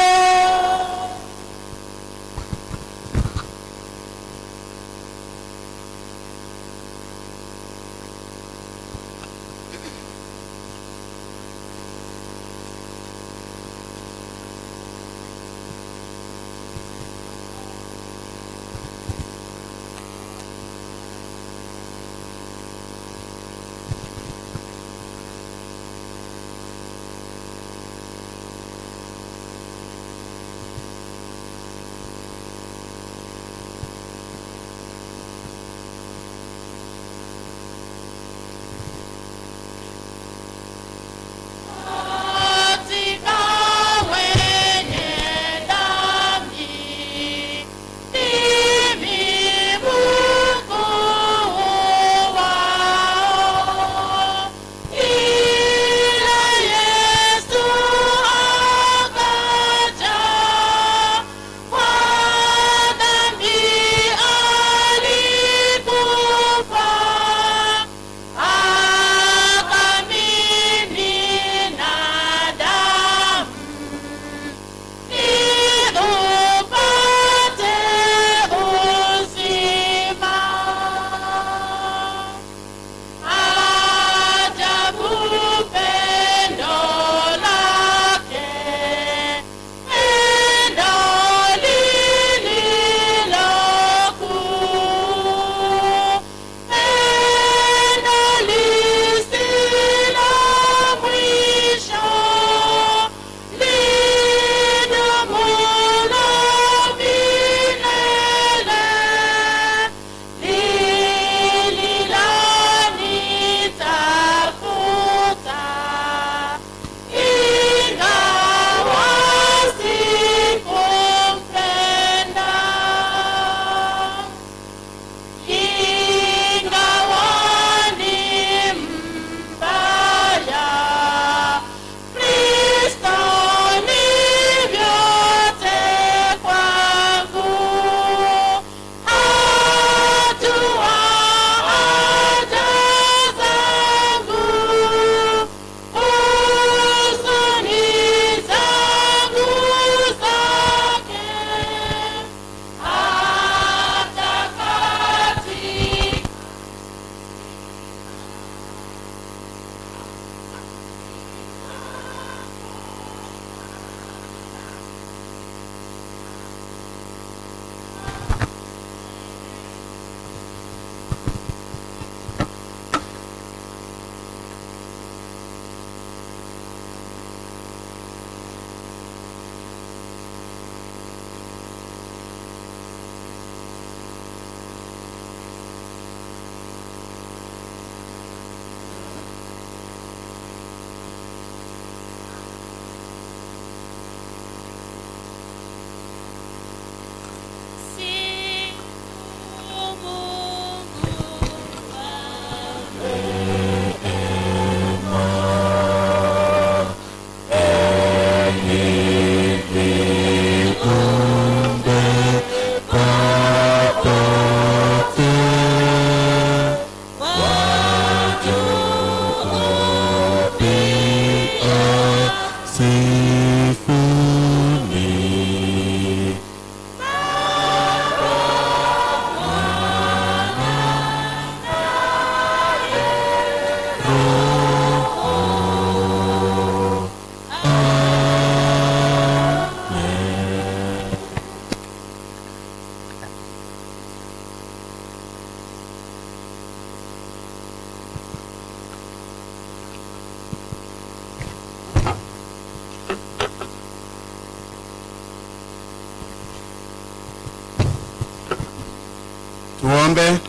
Tuombe.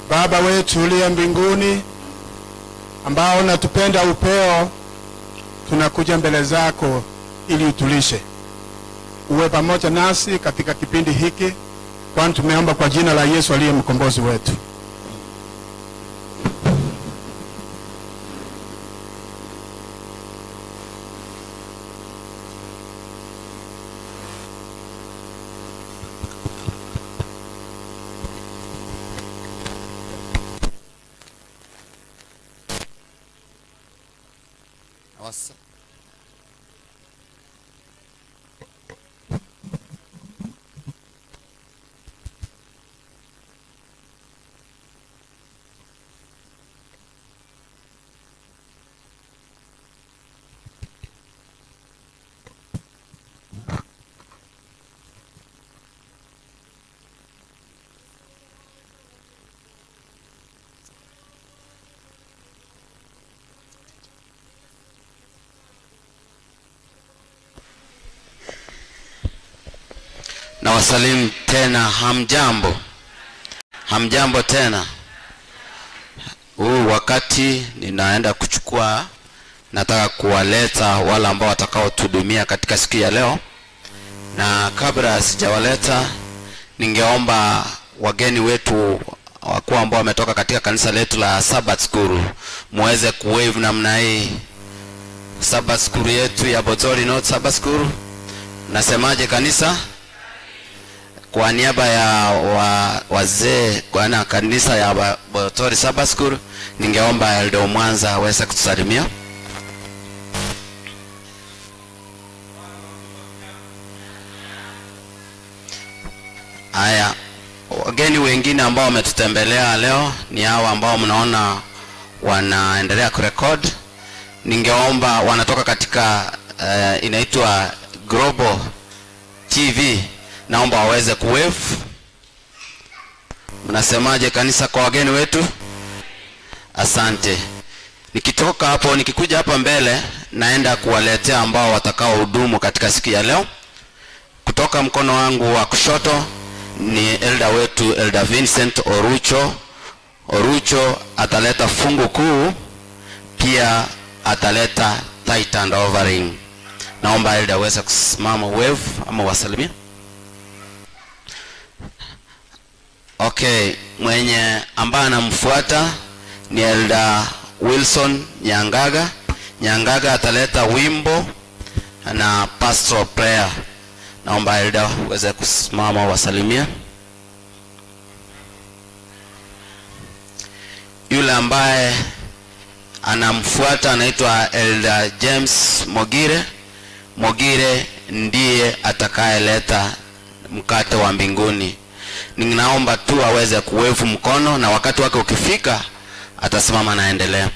Baba wetu uliye mbinguni, ambao unatupenda upeo, tunakuja mbele zako ili utulishe. Uwe pamoja nasi katika kipindi hiki, kwani tumeomba kwa jina la Yesu aliye mkombozi wetu. Na wasalimu tena, hamjambo. Hamjambo tena. Huu wakati ninaenda kuchukua, nataka kuwaleta wale ambao watakaotuhudumia katika siku ya leo. Na kabla sijawaleta, ningeomba wageni wetu wakuu ambao wametoka katika kanisa letu la Sabbath School muweze kuwave namna hii. Sabbath School yetu ya Botori North Sabbath School. Nasemaje kanisa? Kwa niaba ya wazee kwa kanisa ya Botori Sabbath School, ningeomba Eldo Mwanza aweze kutusalimia. Haya, wageni wengine ambao wametutembelea leo ni hawa ambao mnaona wanaendelea kurekod. Ningeomba, wanatoka katika inaitwa Global TV. Naomba waweze kuwave. Mnasemaje kanisa kwa wageni wetu? Asante. Nikitoka hapo, nikikuja hapa mbele, naenda kuwaletea ambao watakao hudumu katika siku ya leo. Kutoka mkono wangu wa kushoto ni elder wetu, Elder Vincent Orucho. Orucho ataleta fungu kuu, pia ataleta tithe and offering. Naomba elder aweze kusimama wave ama wasalimia. Okay, mwenye ambaye anamfuata ni Elder Wilson Nyangaga. Nyangaga ataleta wimbo na pastoral prayer. Naomba Elder uweze kusimama wasalimia. Yule ambaye anamfuata anaitwa Elder James Mogire. Mogire ndiye atakayeleta mkate wa mbinguni. Ninaomba tu aweze kuwevu mkono, na wakati wake ukifika atasimama na aendelea.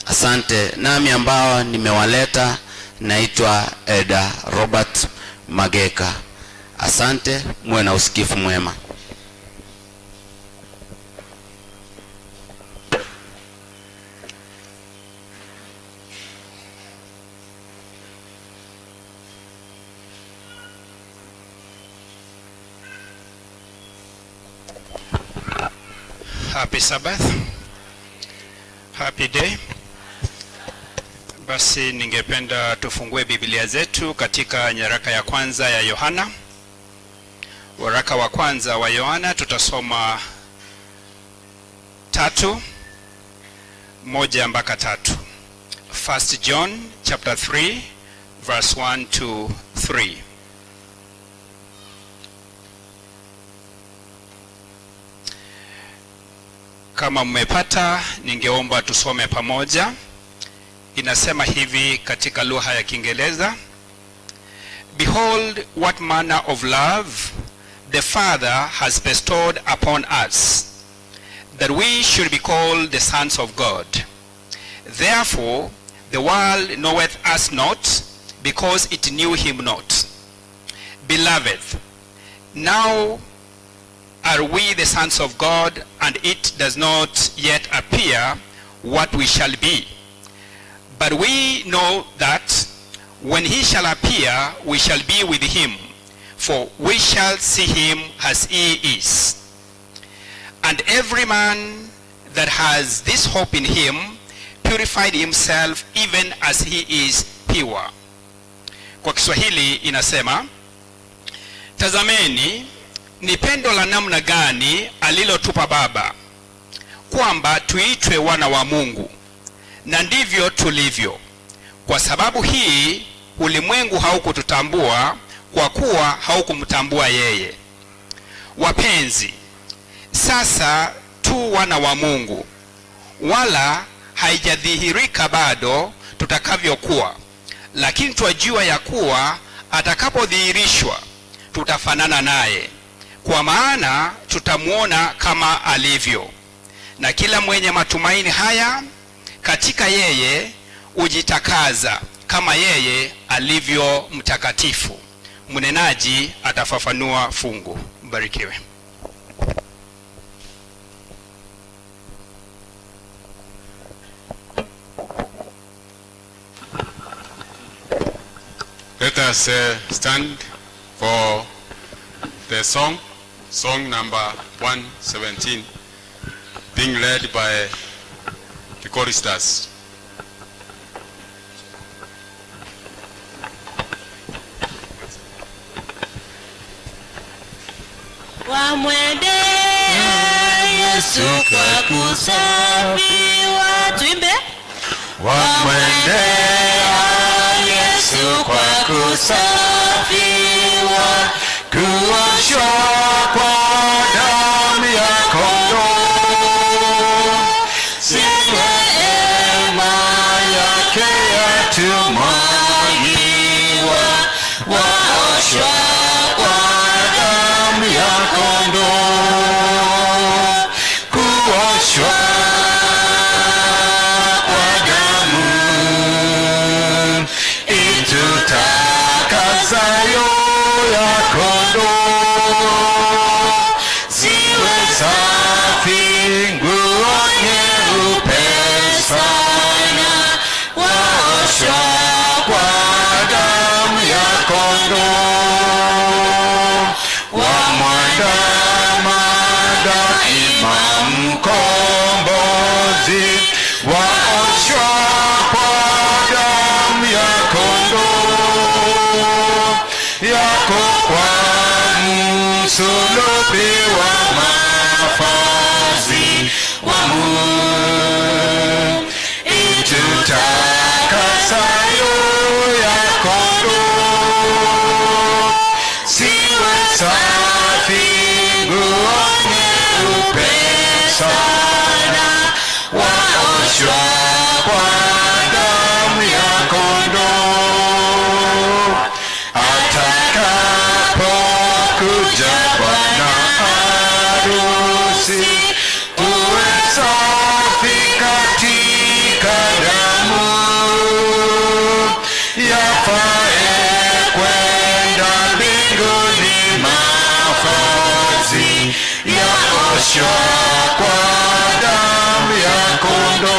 Asante. Nami ambao nimewaleta naitwa Elder Robert Mageka. Asante, muwe na usikifu mwema. Happy Sabbath. Happy day. Basi ningependa tufungue Biblia zetu katika nyaraka ya kwanza ya Yohana. Waraka wa kwanza wa Yohana tutasoma 3:1 mpaka 3. 1 John chapter 3 verse 1 to 3. Kama mmepata, ningeomba tusome pamoja. Inasema hivi katika lugha ya Kiingereza: Behold what manner of love the Father has bestowed upon us, that we should be called the sons of God. Therefore the world knoweth us not, because it knew him not. Beloved, now are we the sons of God, and it does not yet appear what we shall be. But we know that when he shall appear, we shall be with him, for we shall see him as he is. And every man that has this hope in him purified himself even as he is pure. Kwa Kiswahili inasema, tazameni ni pendo la namna gani alilotupa Baba, kwamba tuitwe wana wa Mungu, na ndivyo tulivyo. Kwa sababu hii ulimwengu haukututambua, kwa kuwa haukumtambua yeye. Wapenzi, sasa tu wana wa Mungu, wala haijadhihirika bado tutakavyokuwa, lakini twajua ya kuwa atakapodhihirishwa tutafanana naye, kwa maana tutamuona kama alivyo. Na kila mwenye matumaini haya katika yeye hujitakaza kama yeye alivyo mtakatifu. Mnenaji atafafanua fungu. Mbarikiwe. Let us stand for the song, song number 117, being led by the choristers. Wamwendea Yesu kwa kusafiwa. Tuimbe. Wamwendea Yesu kwa kusafiwa, kuoshwa kwa damu ya kondoo, si neema yake yatumwagiwa, waoshwa kwa damu ya kondoo, kuoshwa kwa damu itutakasayo ya kondoo, ziwe safi nguo nyeupe sana, waoshwa kwa damu ya kondoo, wamwandama daima mkombozi, waoshwa kwa damu ya kondoo, yako kwa msulubi wa mafazi wa Mungu, itutakasayo ya kondoo, siwe safi nguo nyeupe sana, waoshwa kwa damu ya kondoo, atakapokuja Bwana harusi, tuwe safi katika damu, yafae kwenda mbinguni mafazi, yaoshwa kwa damu ya kondoo,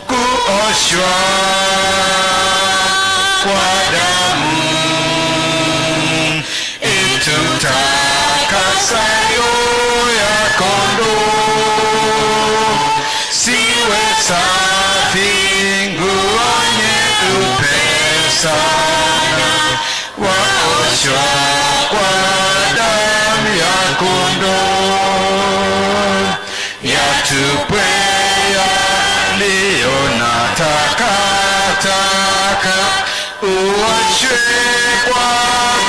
kuoshwa kwa damu itutakasayo ya kondoo, siwe safi nguo nyeupe sana, waoshwa kwa damu ya kondoo, yatupwe yaliyo na takataka, uoshwe kwa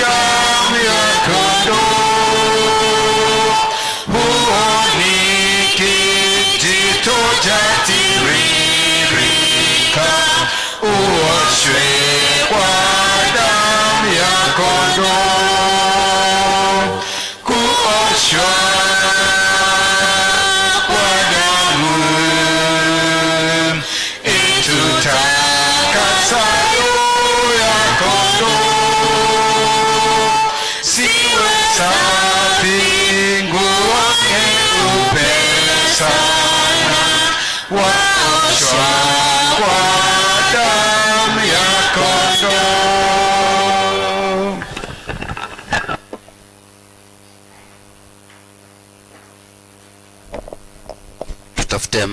damu ya kondoo, huo ni kijito cha tiririka, uoshwe kwa damu ya kondoo, kuoshwa kwa damu itutakasayo ya kondoo,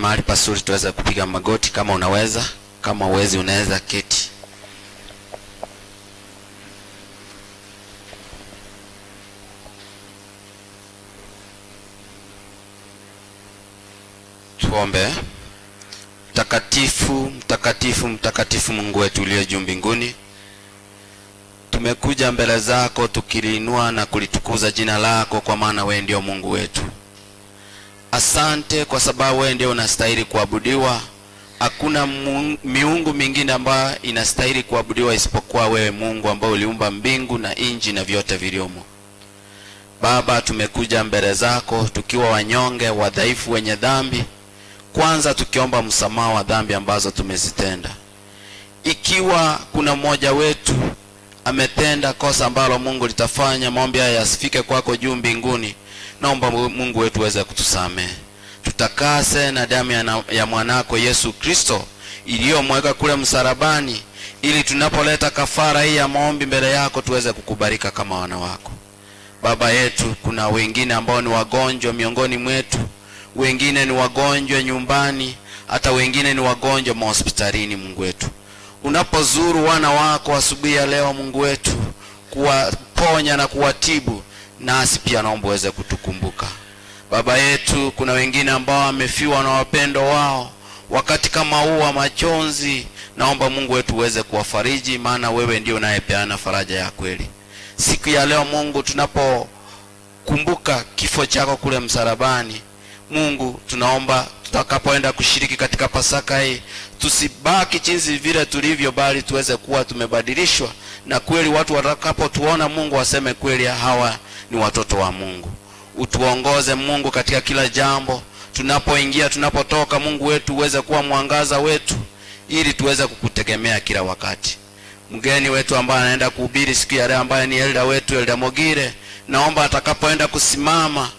mahali pazuri tuweze kupiga magoti kama unaweza, kama uwezi unaweza keti. Tuombe. Mtakatifu, mtakatifu, mtakatifu Mungu wetu uliye juu mbinguni, tumekuja mbele zako tukiliinua na kulitukuza jina lako, kwa maana wewe ndio Mungu wetu. Asante kwa sababu wewe ndio unastahili kuabudiwa. Hakuna miungu mingine ambayo inastahili kuabudiwa isipokuwa wewe Mungu ambaye uliumba mbingu na nchi na vyote vilivyomo. Baba, tumekuja mbele zako tukiwa wanyonge, wadhaifu, wenye dhambi. Kwanza tukiomba msamaha wa dhambi ambazo tumezitenda. Ikiwa kuna mmoja wetu ametenda kosa ambalo Mungu litafanya maombi haya yasifike kwako juu mbinguni, naomba Mungu wetu uweze kutusamehe. Tutakase na damu ya mwanako Yesu Kristo iliyomweka kule msalabani, ili tunapoleta kafara hii ya maombi mbele yako tuweze kukubarika kama wana wako. Baba yetu, kuna wengine ambao ni wagonjwa miongoni mwetu, wengine ni wagonjwa nyumbani, hata wengine ni wagonjwa mahospitalini. Mungu wetu, unapozuru wana wako asubuhi ya leo, Mungu wetu, kuwaponya na kuwatibu, nasi pia naomba uweze kutukumbuka. Baba yetu, kuna wengine ambao wamefiwa na wapendo wao wakati kama huu wa machozi, naomba Mungu wetu uweze kuwafariji, maana wewe ndiye unayepeana faraja ya kweli. Siku ya leo Mungu, tunapokumbuka kifo chako kule msalabani, Mungu tunaomba tutakapoenda kushiriki katika Pasaka hii tusibaki jinsi vile tulivyo, bali tuweze kuwa tumebadilishwa, na kweli watu watakapotuona Mungu waseme kweli hawa ni watoto wa Mungu. Utuongoze Mungu katika kila jambo, tunapoingia tunapotoka, Mungu wetu uweze kuwa mwangaza wetu, ili tuweze kukutegemea kila wakati. Mgeni wetu ambaye anaenda kuhubiri siku ya leo, ambaye ni elda wetu, Elda Mogire, naomba atakapoenda kusimama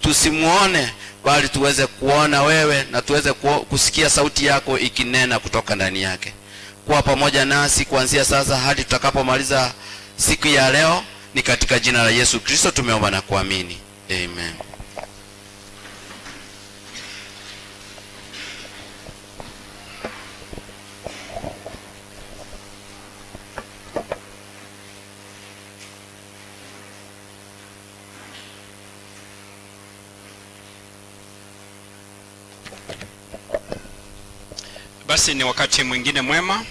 tusimuone, bali tuweze kuona wewe na tuweze kusikia sauti yako ikinena kutoka ndani yake. Kuwa pamoja nasi kuanzia sasa hadi tutakapomaliza siku ya leo, ni katika jina la Yesu Kristo tumeomba na kuamini. Amen. Basi ni wakati mwingine mwema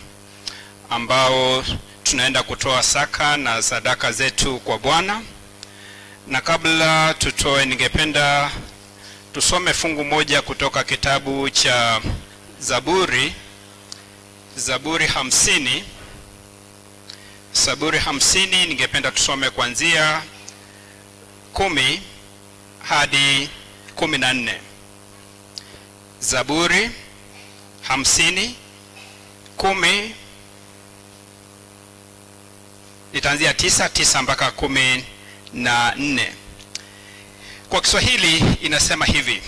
ambao tunaenda kutoa saka na sadaka zetu kwa Bwana. Na kabla tutoe, ningependa tusome fungu moja kutoka kitabu cha Zaburi, Zaburi 50. Zaburi 50, ningependa tusome kuanzia 10 hadi 14. Zaburi 50, 10, itaanzia 9 mpaka 14. Kwa Kiswahili inasema hivi: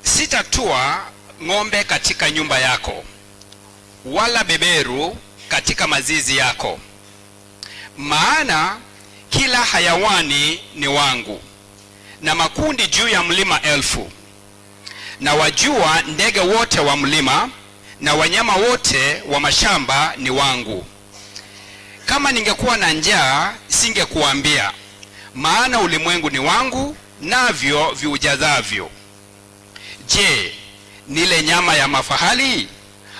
sitatua ng'ombe katika nyumba yako, wala beberu katika mazizi yako, maana kila hayawani ni wangu, na makundi juu ya mlima 1000. Na wajua ndege wote wa mlima, na wanyama wote wa mashamba ni wangu. Kama ningekuwa na njaa, singekuambia, maana ulimwengu ni wangu, navyo viujazavyo. Je, nile nyama ya mafahali,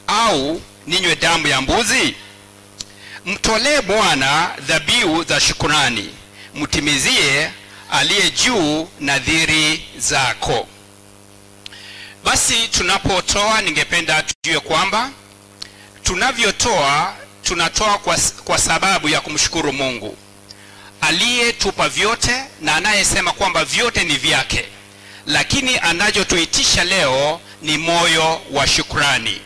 au ninywe damu ya mbuzi? Mtolee Bwana dhabihu za shukrani, mtimizie aliye juu nadhiri zako. Basi tunapotoa, ningependa tujue kwamba tunavyotoa, tunatoa kwa sababu ya kumshukuru Mungu aliyetupa vyote na anayesema kwamba vyote ni vyake. Lakini anachotuitisha leo ni moyo wa shukrani.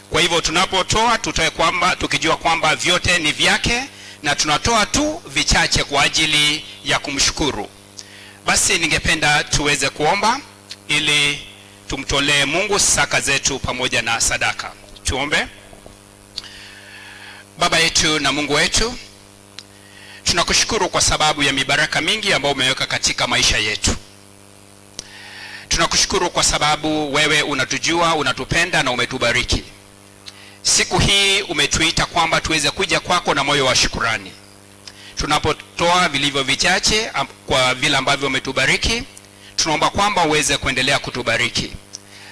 Kwa hivyo tunapotoa, tutoe kwamba tukijua kwamba vyote ni vyake, na tunatoa tu vichache kwa ajili ya kumshukuru. Basi ningependa tuweze kuomba ili tumtolee Mungu saka zetu pamoja na sadaka. Tuombe. Baba yetu na Mungu wetu, tunakushukuru kwa sababu ya mibaraka mingi ambayo umeweka katika maisha yetu. Tunakushukuru kwa sababu wewe unatujua, unatupenda na umetubariki. Siku hii umetuita kwamba tuweze kuja kwako na moyo wa shukurani. Tunapotoa vilivyo vichache kwa vile ambavyo umetubariki, tunaomba kwamba uweze kuendelea kutubariki,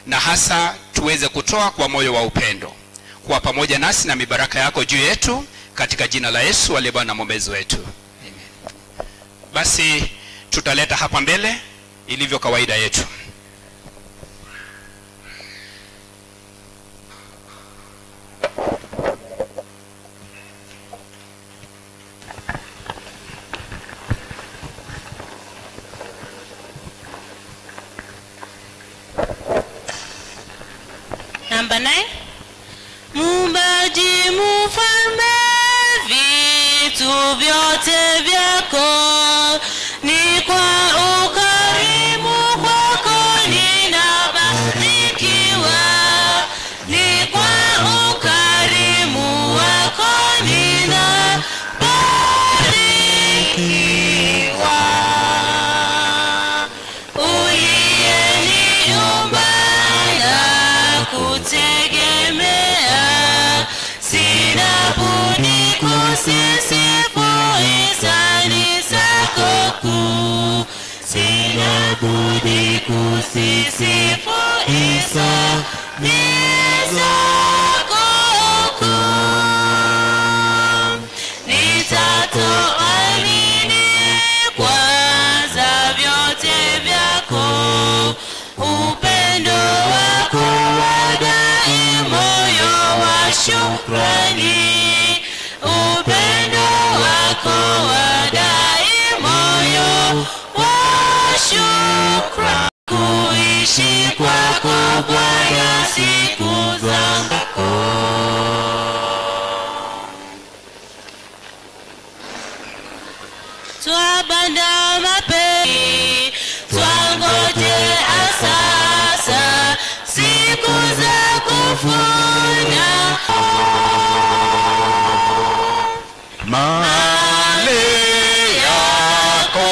na hasa tuweze kutoa kwa moyo wa upendo. Kuwa pamoja nasi na mibaraka yako juu yetu, katika jina la Yesu aliye Bwana mwombezi wetu. Amen. Basi tutaleta hapa mbele ilivyo kawaida yetu. Namba 9. Muumbaji mfalme, vitu vyote vyako ni kwa ukarimu kwako ninabarikiwa, ni kwa ukarimu wako ninabarikiwa. Uliyeniumba na kutegemea, sina budi kusisifu hisani zako kuu, sina budi kusisifu hisani zako kuu. Nitatoa nini kwanza vyote vyako, upendo wako wa daima, moyo wa shukrani, upendo wako wa daima, moyo wa shukrani. Kuishi kwako Bwana siku zangu. Twabanda mapema, twangoje asasa siku za kufuna mali yako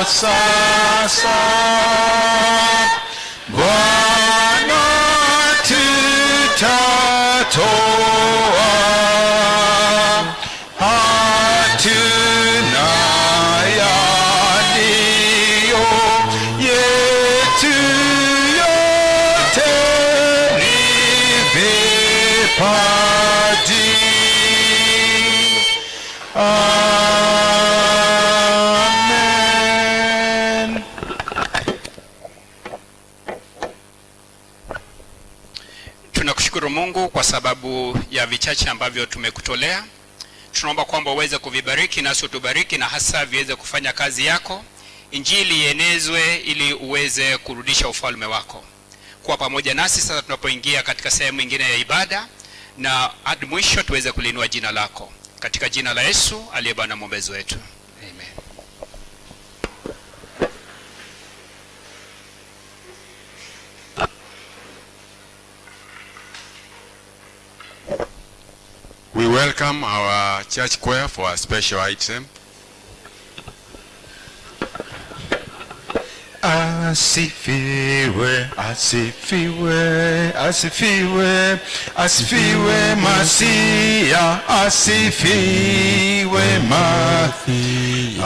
sasa, Bwana tutatoa, hatuna yaliyo yetu, yote ni vipaji. Amen. Tunakushukuru Mungu kwa sababu ya vichache ambavyo tumekutolea. Tunaomba kwamba uweze kuvibariki nasi utubariki, na hasa viweze kufanya kazi yako, injili ienezwe ili uweze kurudisha ufalme wako. Kuwa pamoja nasi sasa tunapoingia katika sehemu nyingine ya ibada, na hadi mwisho tuweze kulinua jina lako, katika jina la Yesu aliye Bwana mwombezi wetu. Amen. We welcome our church choir for a special item. Asifiwe, asifiwe, asifiwe, asifiwe Masia, asifiwe Masia,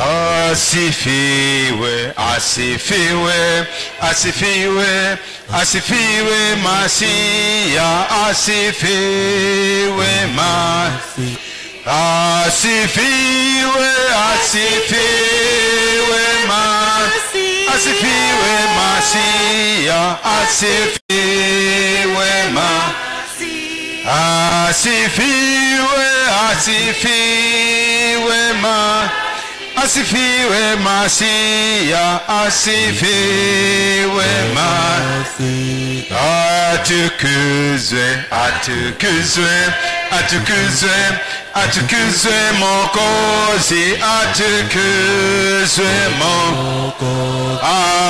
asifiwe, asifiwe, asifiwe, asifiwe Masia, asifiwe Masia, asifiwe, asifiwe Masia, asifiwe Masia, asifiwe Masia, asifiwe, asifiwe Masia, asifiwe Masia, asifiwe Masia, atukuzwe, atukuzwe, atukuzwe, atukuzwe Mwokozi, atukuzwe Mwokozi,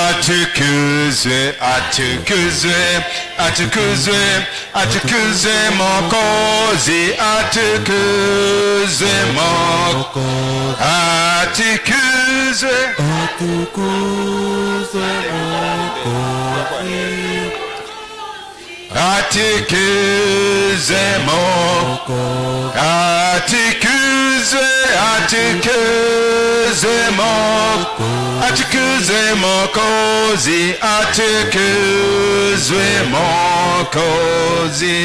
atukuzwe, atukuzwe, atukuzwe, atukuzwe Mwokozi, atukuzwe Mwokozi, atukuzwe, atukuzwe Mwokozi, atukuzwe Mwokozi, atukuzwe, atukuzwe Mwokozi, atukuzwe Mwokozi, atukuzwe Mwokozi.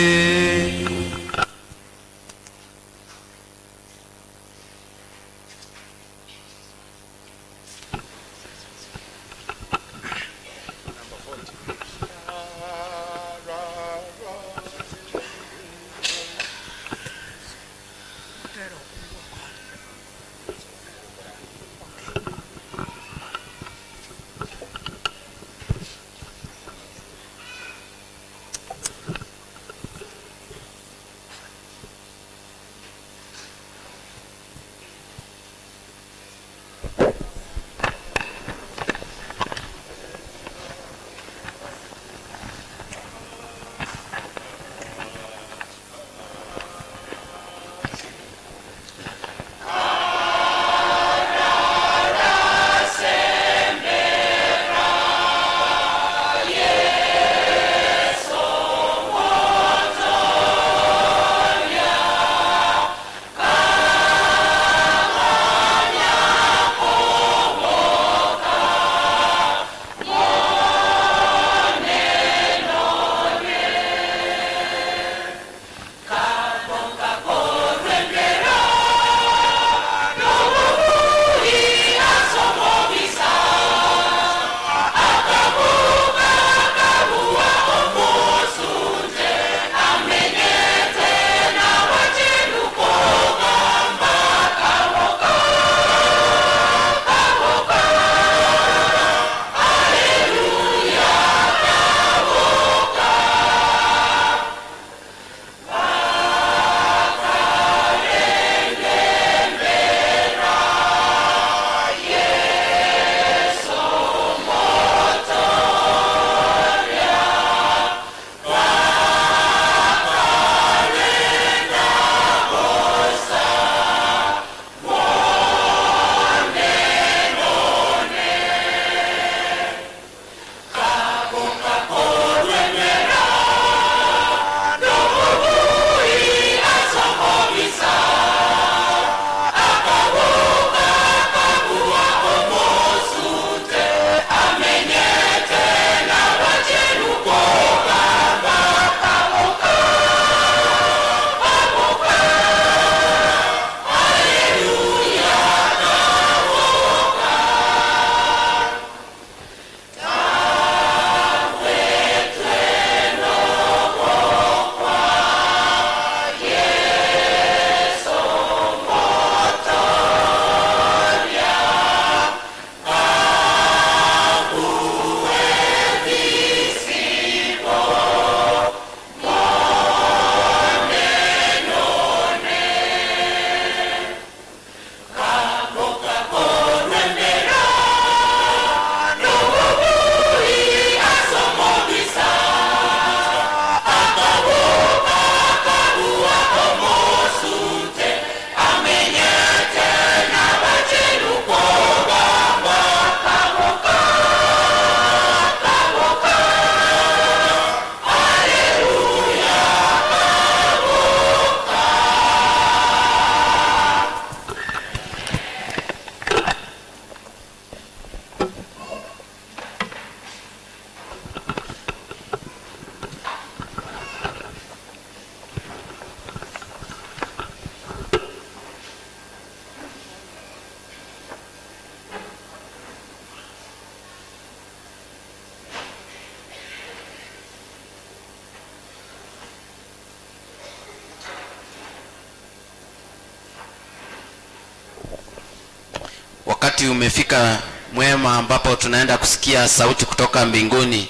Wakati umefika mwema ambapo tunaenda kusikia sauti kutoka mbinguni.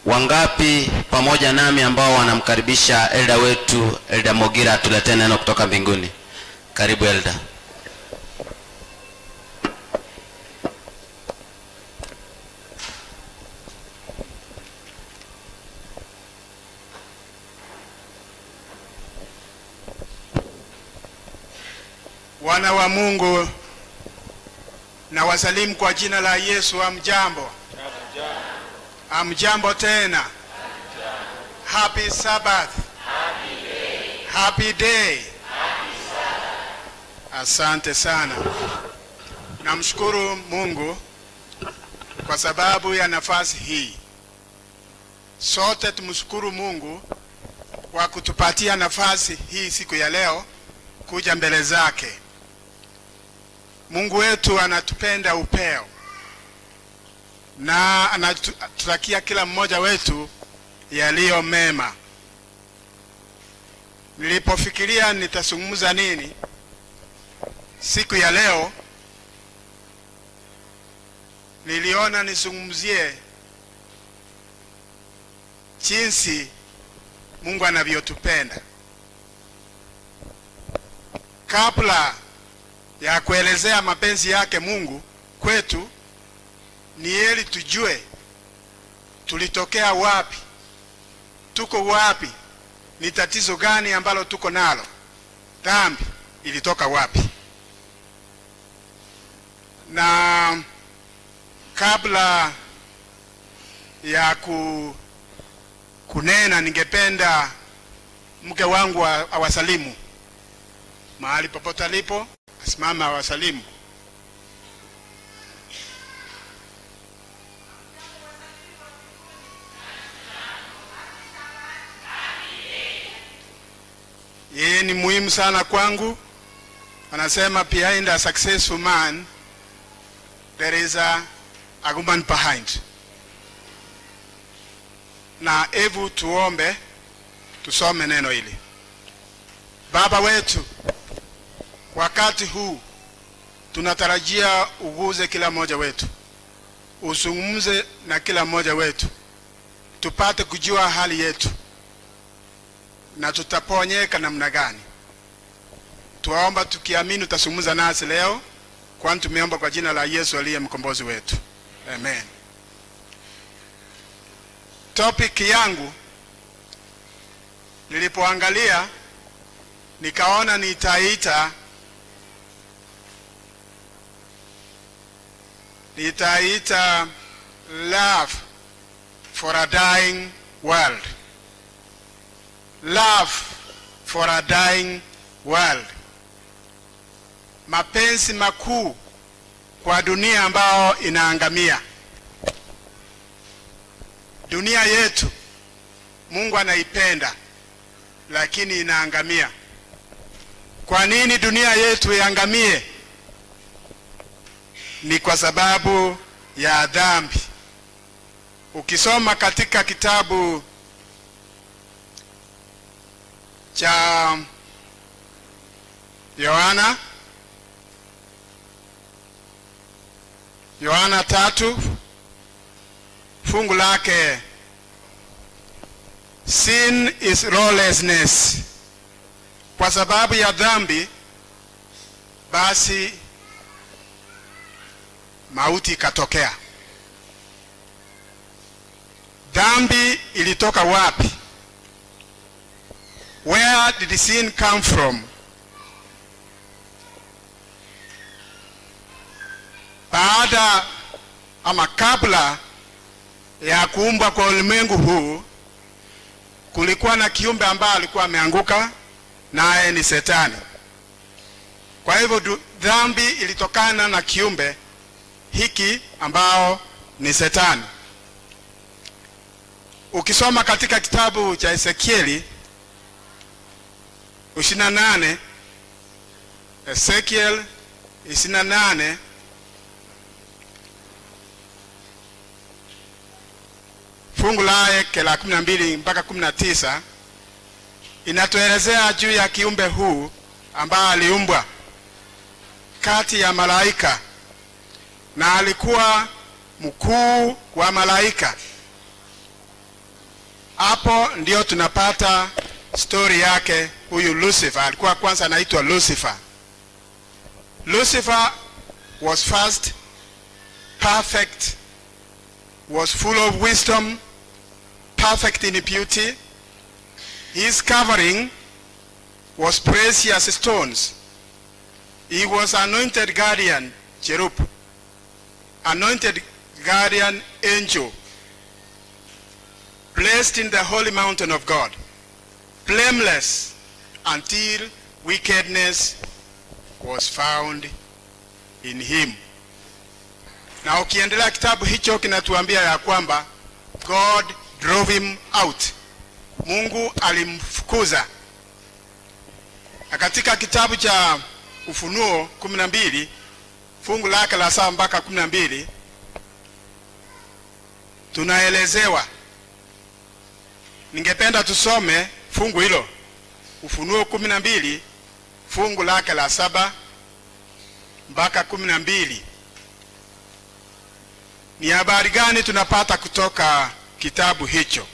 Wangapi pamoja nami ambao wanamkaribisha elda wetu, Elda Mogira, atuletee neno kutoka mbinguni. Karibu Elda. Wana wa Mungu, na wasalimu kwa jina la Yesu. Amjambo. Amjambo tena. Happy Sabbath. Happy day. Asante sana. Namshukuru Mungu kwa sababu ya nafasi hii. Sote tumshukuru Mungu kwa kutupatia nafasi hii siku ya leo kuja mbele zake. Mungu wetu anatupenda upeo na anatutakia kila mmoja wetu yaliyo mema. Nilipofikiria nitazungumza nini siku ya leo, niliona nizungumzie jinsi Mungu anavyotupenda. Kabla ya kuelezea mapenzi yake Mungu kwetu, ni heri tujue tulitokea wapi, tuko wapi, ni tatizo gani ambalo tuko nalo, dhambi ilitoka wapi. Na kabla ya kunena, ningependa mke wangu awasalimu mahali popote alipo, asimame awasalimu. Yeye ni muhimu sana kwangu. Anasema behind a successful man there is a woman behind. Na hebu tuombe, tusome neno hili. Baba wetu, wakati huu tunatarajia uguze kila mmoja wetu, uzungumze na kila mmoja wetu, tupate kujua hali yetu na tutaponyeka namna gani. Tuomba tukiamini utazungumza nasi leo, kwani tumeomba kwa jina la Yesu aliye mkombozi wetu. Amen. Topic yangu nilipoangalia nikaona nitaita love for a dying world. Love for a dying world. Mapenzi makuu kwa dunia ambao inaangamia. Dunia yetu Mungu anaipenda, lakini inaangamia. Kwa nini dunia yetu iangamie? Ni kwa sababu ya dhambi. Ukisoma katika kitabu cha Yohana, Yohana 3 fungu lake, sin is lawlessness. Kwa sababu ya dhambi basi mauti ikatokea. Dhambi ilitoka wapi? Where did the sin come from? Baada ama kabla ya kuumbwa kwa ulimwengu huu, kulikuwa na kiumbe ambaye alikuwa ameanguka, naye ni Shetani. Kwa hivyo dhambi ilitokana na kiumbe hiki ambao ni Shetani. Ukisoma katika kitabu cha Ezekieli 28, Ezekiel 28 fungu lake la 12 mpaka 19, inatuelezea juu ya kiumbe huu ambaye aliumbwa kati ya malaika na alikuwa mkuu wa malaika. Hapo ndio tunapata story yake huyu Lucifer. Alikuwa kwanza anaitwa Lucifer. Lucifer was first perfect, was full of wisdom, perfect in beauty. His covering was precious stones. He was anointed guardian cherub, anointed guardian angel, placed in the holy mountain of God, blameless until wickedness was found in him. Na ukiendelea kitabu hicho kinatuambia ya kwamba God drove him out. Mungu alimfukuza. Na katika kitabu cha Ufunuo 12 fungu lake la 7 mpaka 12 tunaelezewa. Ningependa tusome fungu hilo. Ufunuo 12 fungu lake la 7 mpaka 12. Ni habari gani tunapata kutoka kitabu hicho?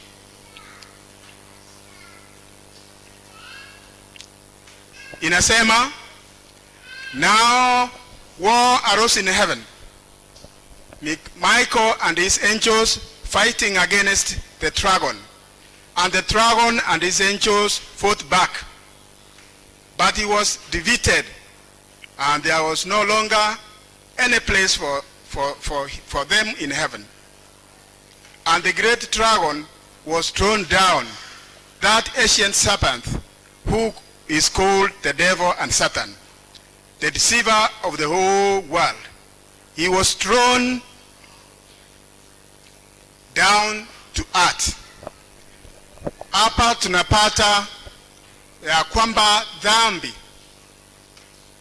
Inasema, now war arose in heaven, Michael and his angels fighting against the dragon, and the dragon and his angels fought back, but he was defeated, and there was no longer any place for them in heaven. And the great dragon was thrown down, that ancient serpent who is called the devil and Satan, the deceiver of the whole world. He was thrown down to earth. Hapa tunapata ya kwamba dhambi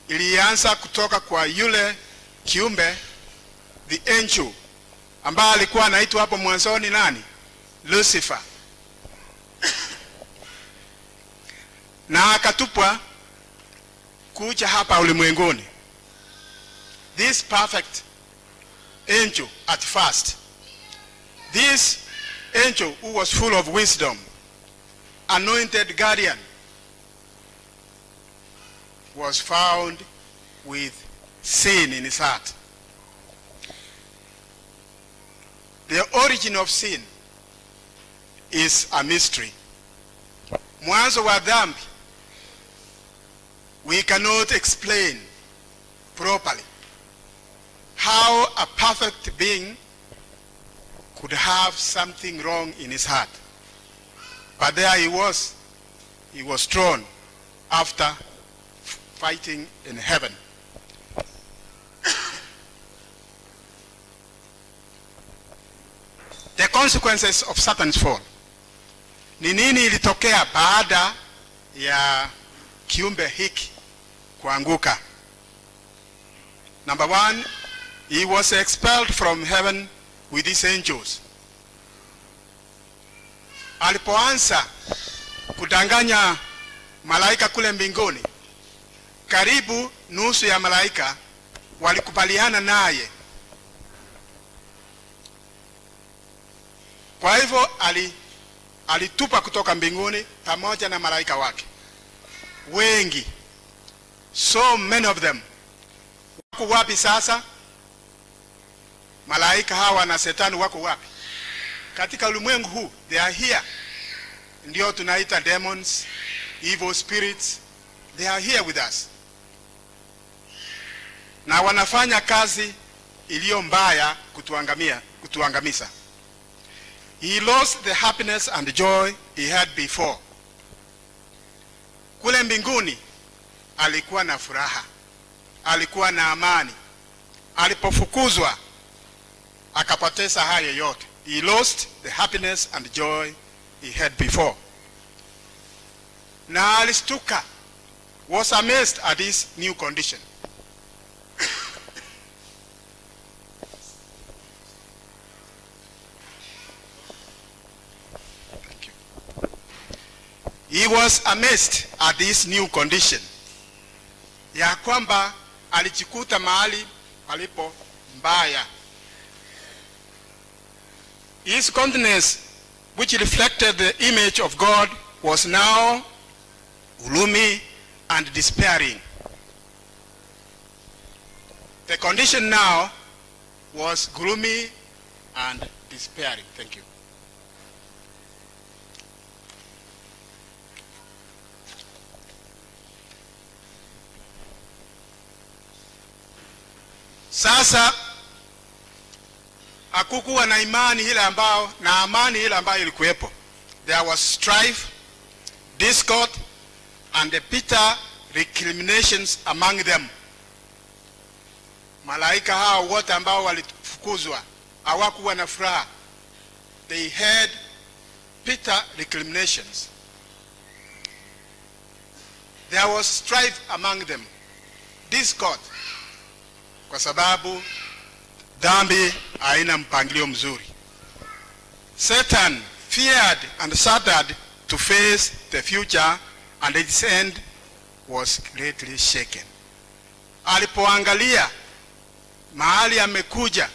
ilianza kutoka kwa yule kiumbe, the angel, ambaye alikuwa anaitwa hapo mwanzoni nani? Lucifer. Na akatupwa kuja hapa ulimwenguni. This perfect angel at first, this angel who was full of wisdom, anointed guardian, was found with sin in his heart. The origin of sin is a mystery. Mwanzo wa dhambi we cannot explain properly how a perfect being could have something wrong in his heart. But there he was. He was thrown after fighting in heaven. The consequences of Satan's fall. Ni nini ilitokea baada ya kiumbe hiki kuanguka? Number one, he was expelled from heaven with his angels. Alipoanza kudanganya malaika kule mbinguni, karibu nusu ya malaika walikubaliana naye. Kwa hivyo alitupa kutoka mbinguni pamoja na malaika wake wengi, so many of them. Wako wapi sasa? Malaika hawa na Shetani wako wapi? Katika ulimwengu huu, they are here. Ndio tunaita demons, evil spirits. They are here with us. Na wanafanya kazi iliyo mbaya kutuangamiza. He lost the happiness and joy he had before. Kule mbinguni alikuwa na furaha, alikuwa na amani. Alipofukuzwa akapoteza hayo yote. He lost the happiness and joy he had before. Na alistuka, was amazed at his new condition. Thank you. He was amazed at this new condition. Ya kwamba alijikuta mahali palipo mbaya. His countenance which reflected the image of God, was now gloomy and despairing. The condition now was gloomy and despairing. Thank you. Sasa hakukuwa na imani ile ambao na amani ile ambayo ilikuwepo. There was strife, discord, and the bitter recriminations among them. Malaika hao wote ambao walifukuzwa hawakuwa na furaha. They had bitter recriminations. There was strife among them, discord, kwa sababu dhambi haina mpangilio mzuri. Satan feared and shuddered to face the future, and its end was greatly shaken. Alipoangalia mahali amekuja,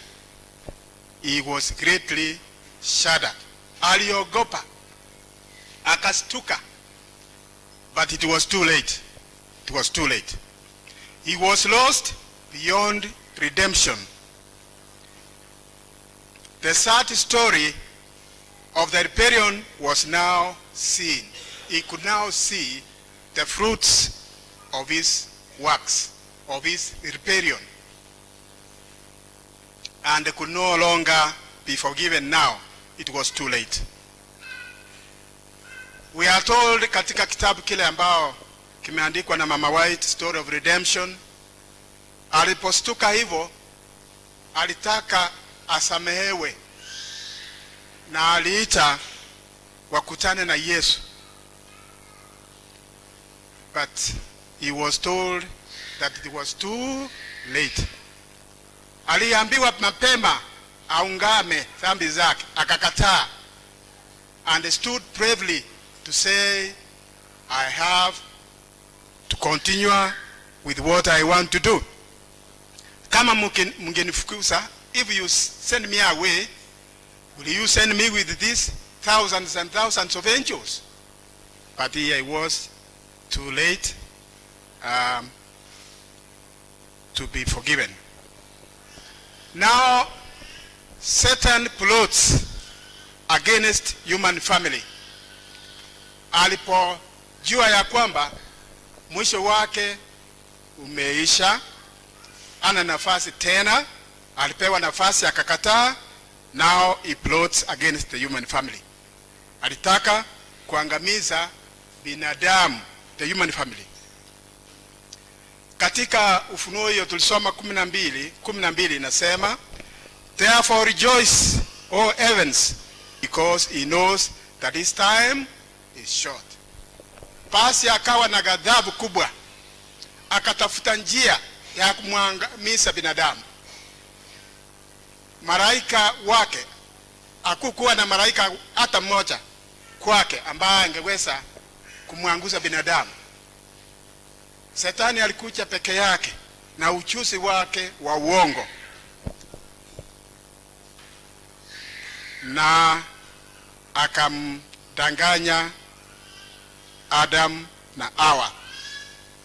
he was greatly shuddered. Aliogopa, akastuka, but it was too late. It was too late. He was lost beyond redemption. The sad story of the rebellion was now seen. He could now see the fruits of his works, of his rebellion, and could no longer be forgiven now. It was too late. We are told katika kitabu kile ambao kimeandikwa na Mama White, Story of Redemption, alipostuka hivyo alitaka asamehewe na aliita wakutane na Yesu. But he was told that it was too late. Aliambiwa mapema aungame dhambi zake, akakataa, and stood bravely to say, I have to continue with what I want to do. Kama mngenifukuza, if you send me away, will you send me with these thousands and thousands of angels? But here I was too late to be forgiven. Now, Satan plots against human family. Alipojua ya kwamba mwisho wake umeisha, ana nafasi tena, alipewa nafasi akakataa. Now he plots against the human family. Alitaka kuangamiza binadamu, the human family. Katika Ufunuo hiyo tulisoma 12:12 inasema, therefore rejoice, O heavens, because he knows that his time is short. Basi akawa na ghadhabu kubwa, akatafuta njia ya kumwangamiza binadamu. Malaika wake, hakukuwa na malaika hata mmoja kwake ambaye angeweza kumwanguza binadamu. Shetani alikuja peke yake na uchuzi wake wa uongo, na akamdanganya Adam na Hawa.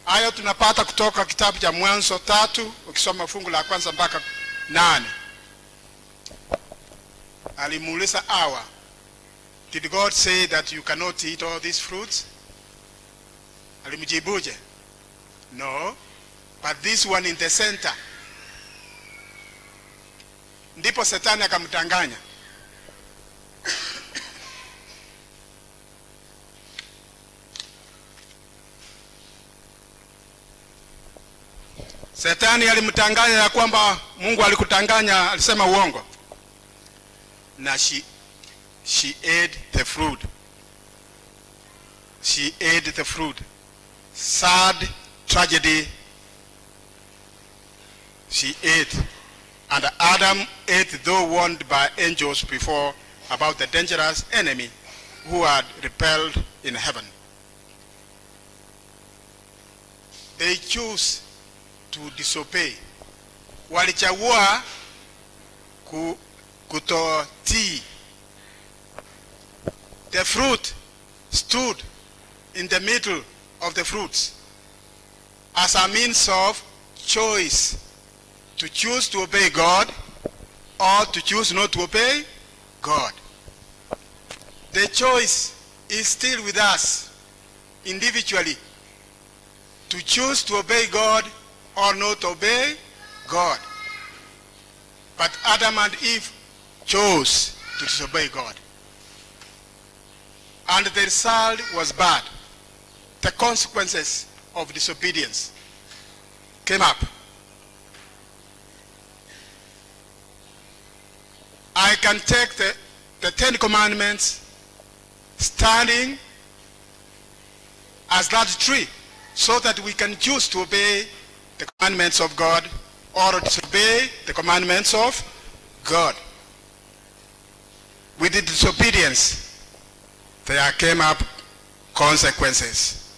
Hayo tunapata kutoka kitabu cha Mwanzo 3, ukisoma fungu la kwanza mpaka 8. Alimuuliza Hawa, did God say that you cannot eat all these fruits? Alimjibuje? No, but this one in the center. Ndipo Shetani akamtanganya. Shetani alimtanganya ya kwamba Mungu alikutanganya, alisema uongo. Na she ate the fruit. She ate the fruit. Sad tragedy. She ate. And Adam ate, though warned by angels before about the dangerous enemy who had rebelled in heaven. They chose to disobey. Walichagua kutotii. The fruit stood in the middle of the fruits as a means of choice, to choose to obey God or to choose not to obey God. The choice is still with us individually, to choose to obey God or not obey God. But Adam and Eve chose to disobey God. And the result was bad. The consequences of disobedience came up. I can take the 10 Commandments standing as that tree, so that we can choose to obey the commandments of God or disobey the commandments of God. With the disobedience, there came up consequences.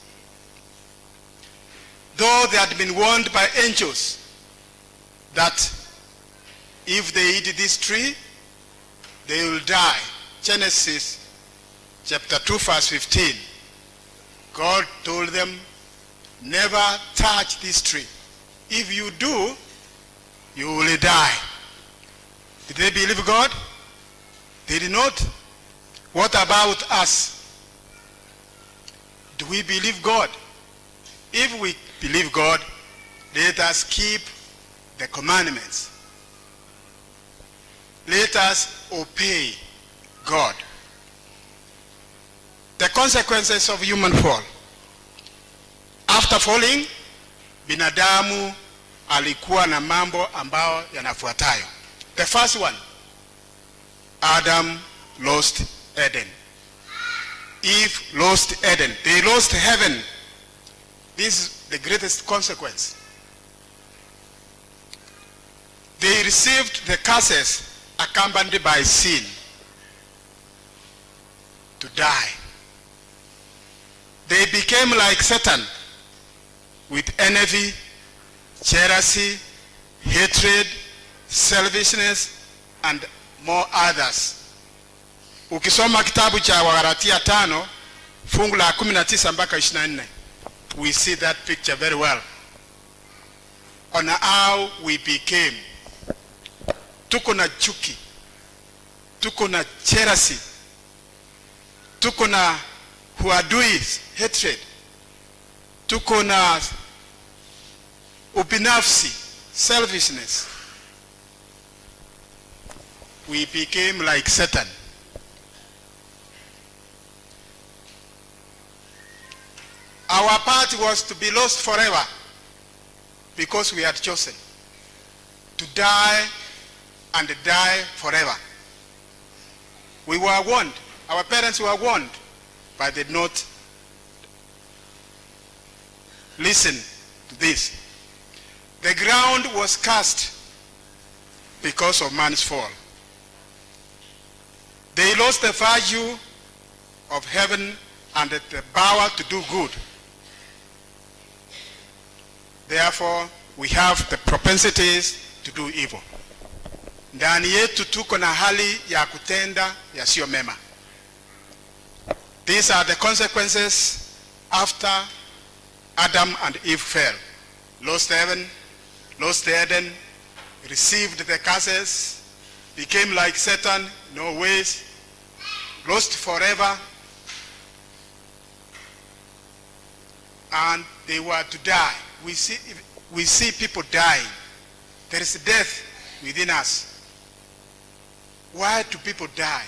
Though they had been warned by angels that if they eat this tree, they will die. Genesis chapter 2, verse 15. God told them, never touch this tree. If you do, you will die. Did they believe God? They did not. What about us? Do we believe God? If we believe God, let us keep the commandments. Let us obey God. The consequences of human fall. After falling, binadamu alikuwa na mambo ambayo yanafuatayo. The first one, Adam lost Eden. Eve lost Eden. They lost heaven. This is the greatest consequence. They received the curses accompanied by sin, to die. They became like Satan, with envy, jealousy, hatred, selfishness, and more others. Ukisoma kitabu cha Wagalatia 5 fungu la 19 mpaka 24, we see that picture very well on how we became. Tuko na chuki, tuko na jealousy, tuko na huadui, hatred, tuko na ubinafsi, selfishness. We became like Satan. Our part was to be lost forever because we had chosen to die and die forever. We were warned, our parents were warned, but they did not listen to this. The ground was cursed because of man's fall. They lost the value of heaven and the power to do good. Therefore, we have the propensities to do evil. Ndani yetu tuko na hali ya kutenda yasiyo mema. These are the consequences after Adam and Eve fell. Lost heaven, lost Eden, received the curses, became like Satan, no ways, lost forever, and they were to die. We see people dying. There is death within us. Why do people die?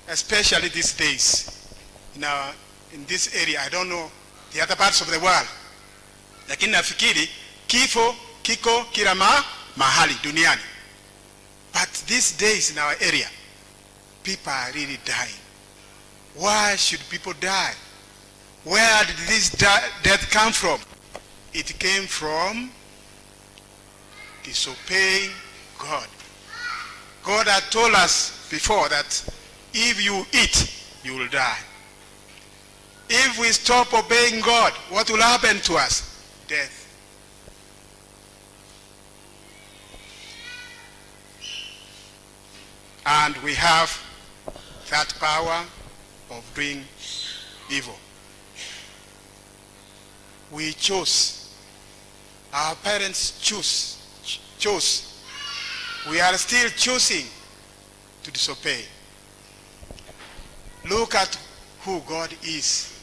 Especially these days. In this area, I don't know the other parts of the world. Lakini nafikiri kifo kiko kila mahali duniani. But these days in our area, people are really dying. Why should people die? Where did this death come from? It came from disobeying God. God had told us before that if you eat, you will die. If we stop obeying God, what will happen to us? Death. And we have that power of doing evil. We chose. Our parents chose. We are still choosing to disobey. Look at who God is.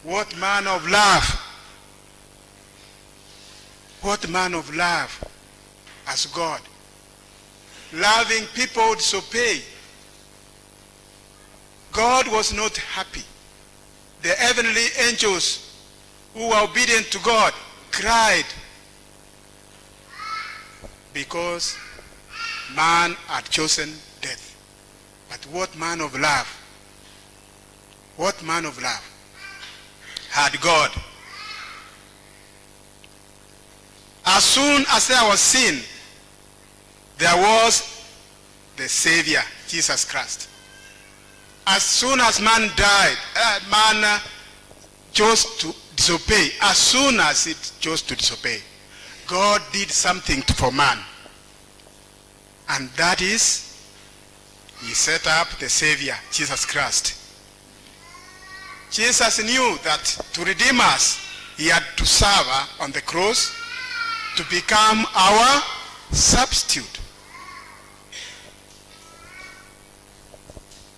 What man of love. What man of love as God. Loving people disobey. God was not happy. The heavenly angels who were obedient to God cried because man had chosen death. But what man of love? What man of love had God? As soon as there was sin, there was the Savior, Jesus Christ. As soon as man died, man chose to disobey. As soon as it chose to disobey, God did something for man. And that is, he set up the Savior, Jesus Christ. Jesus knew that to redeem us, he had to suffer on the cross to become our substitute.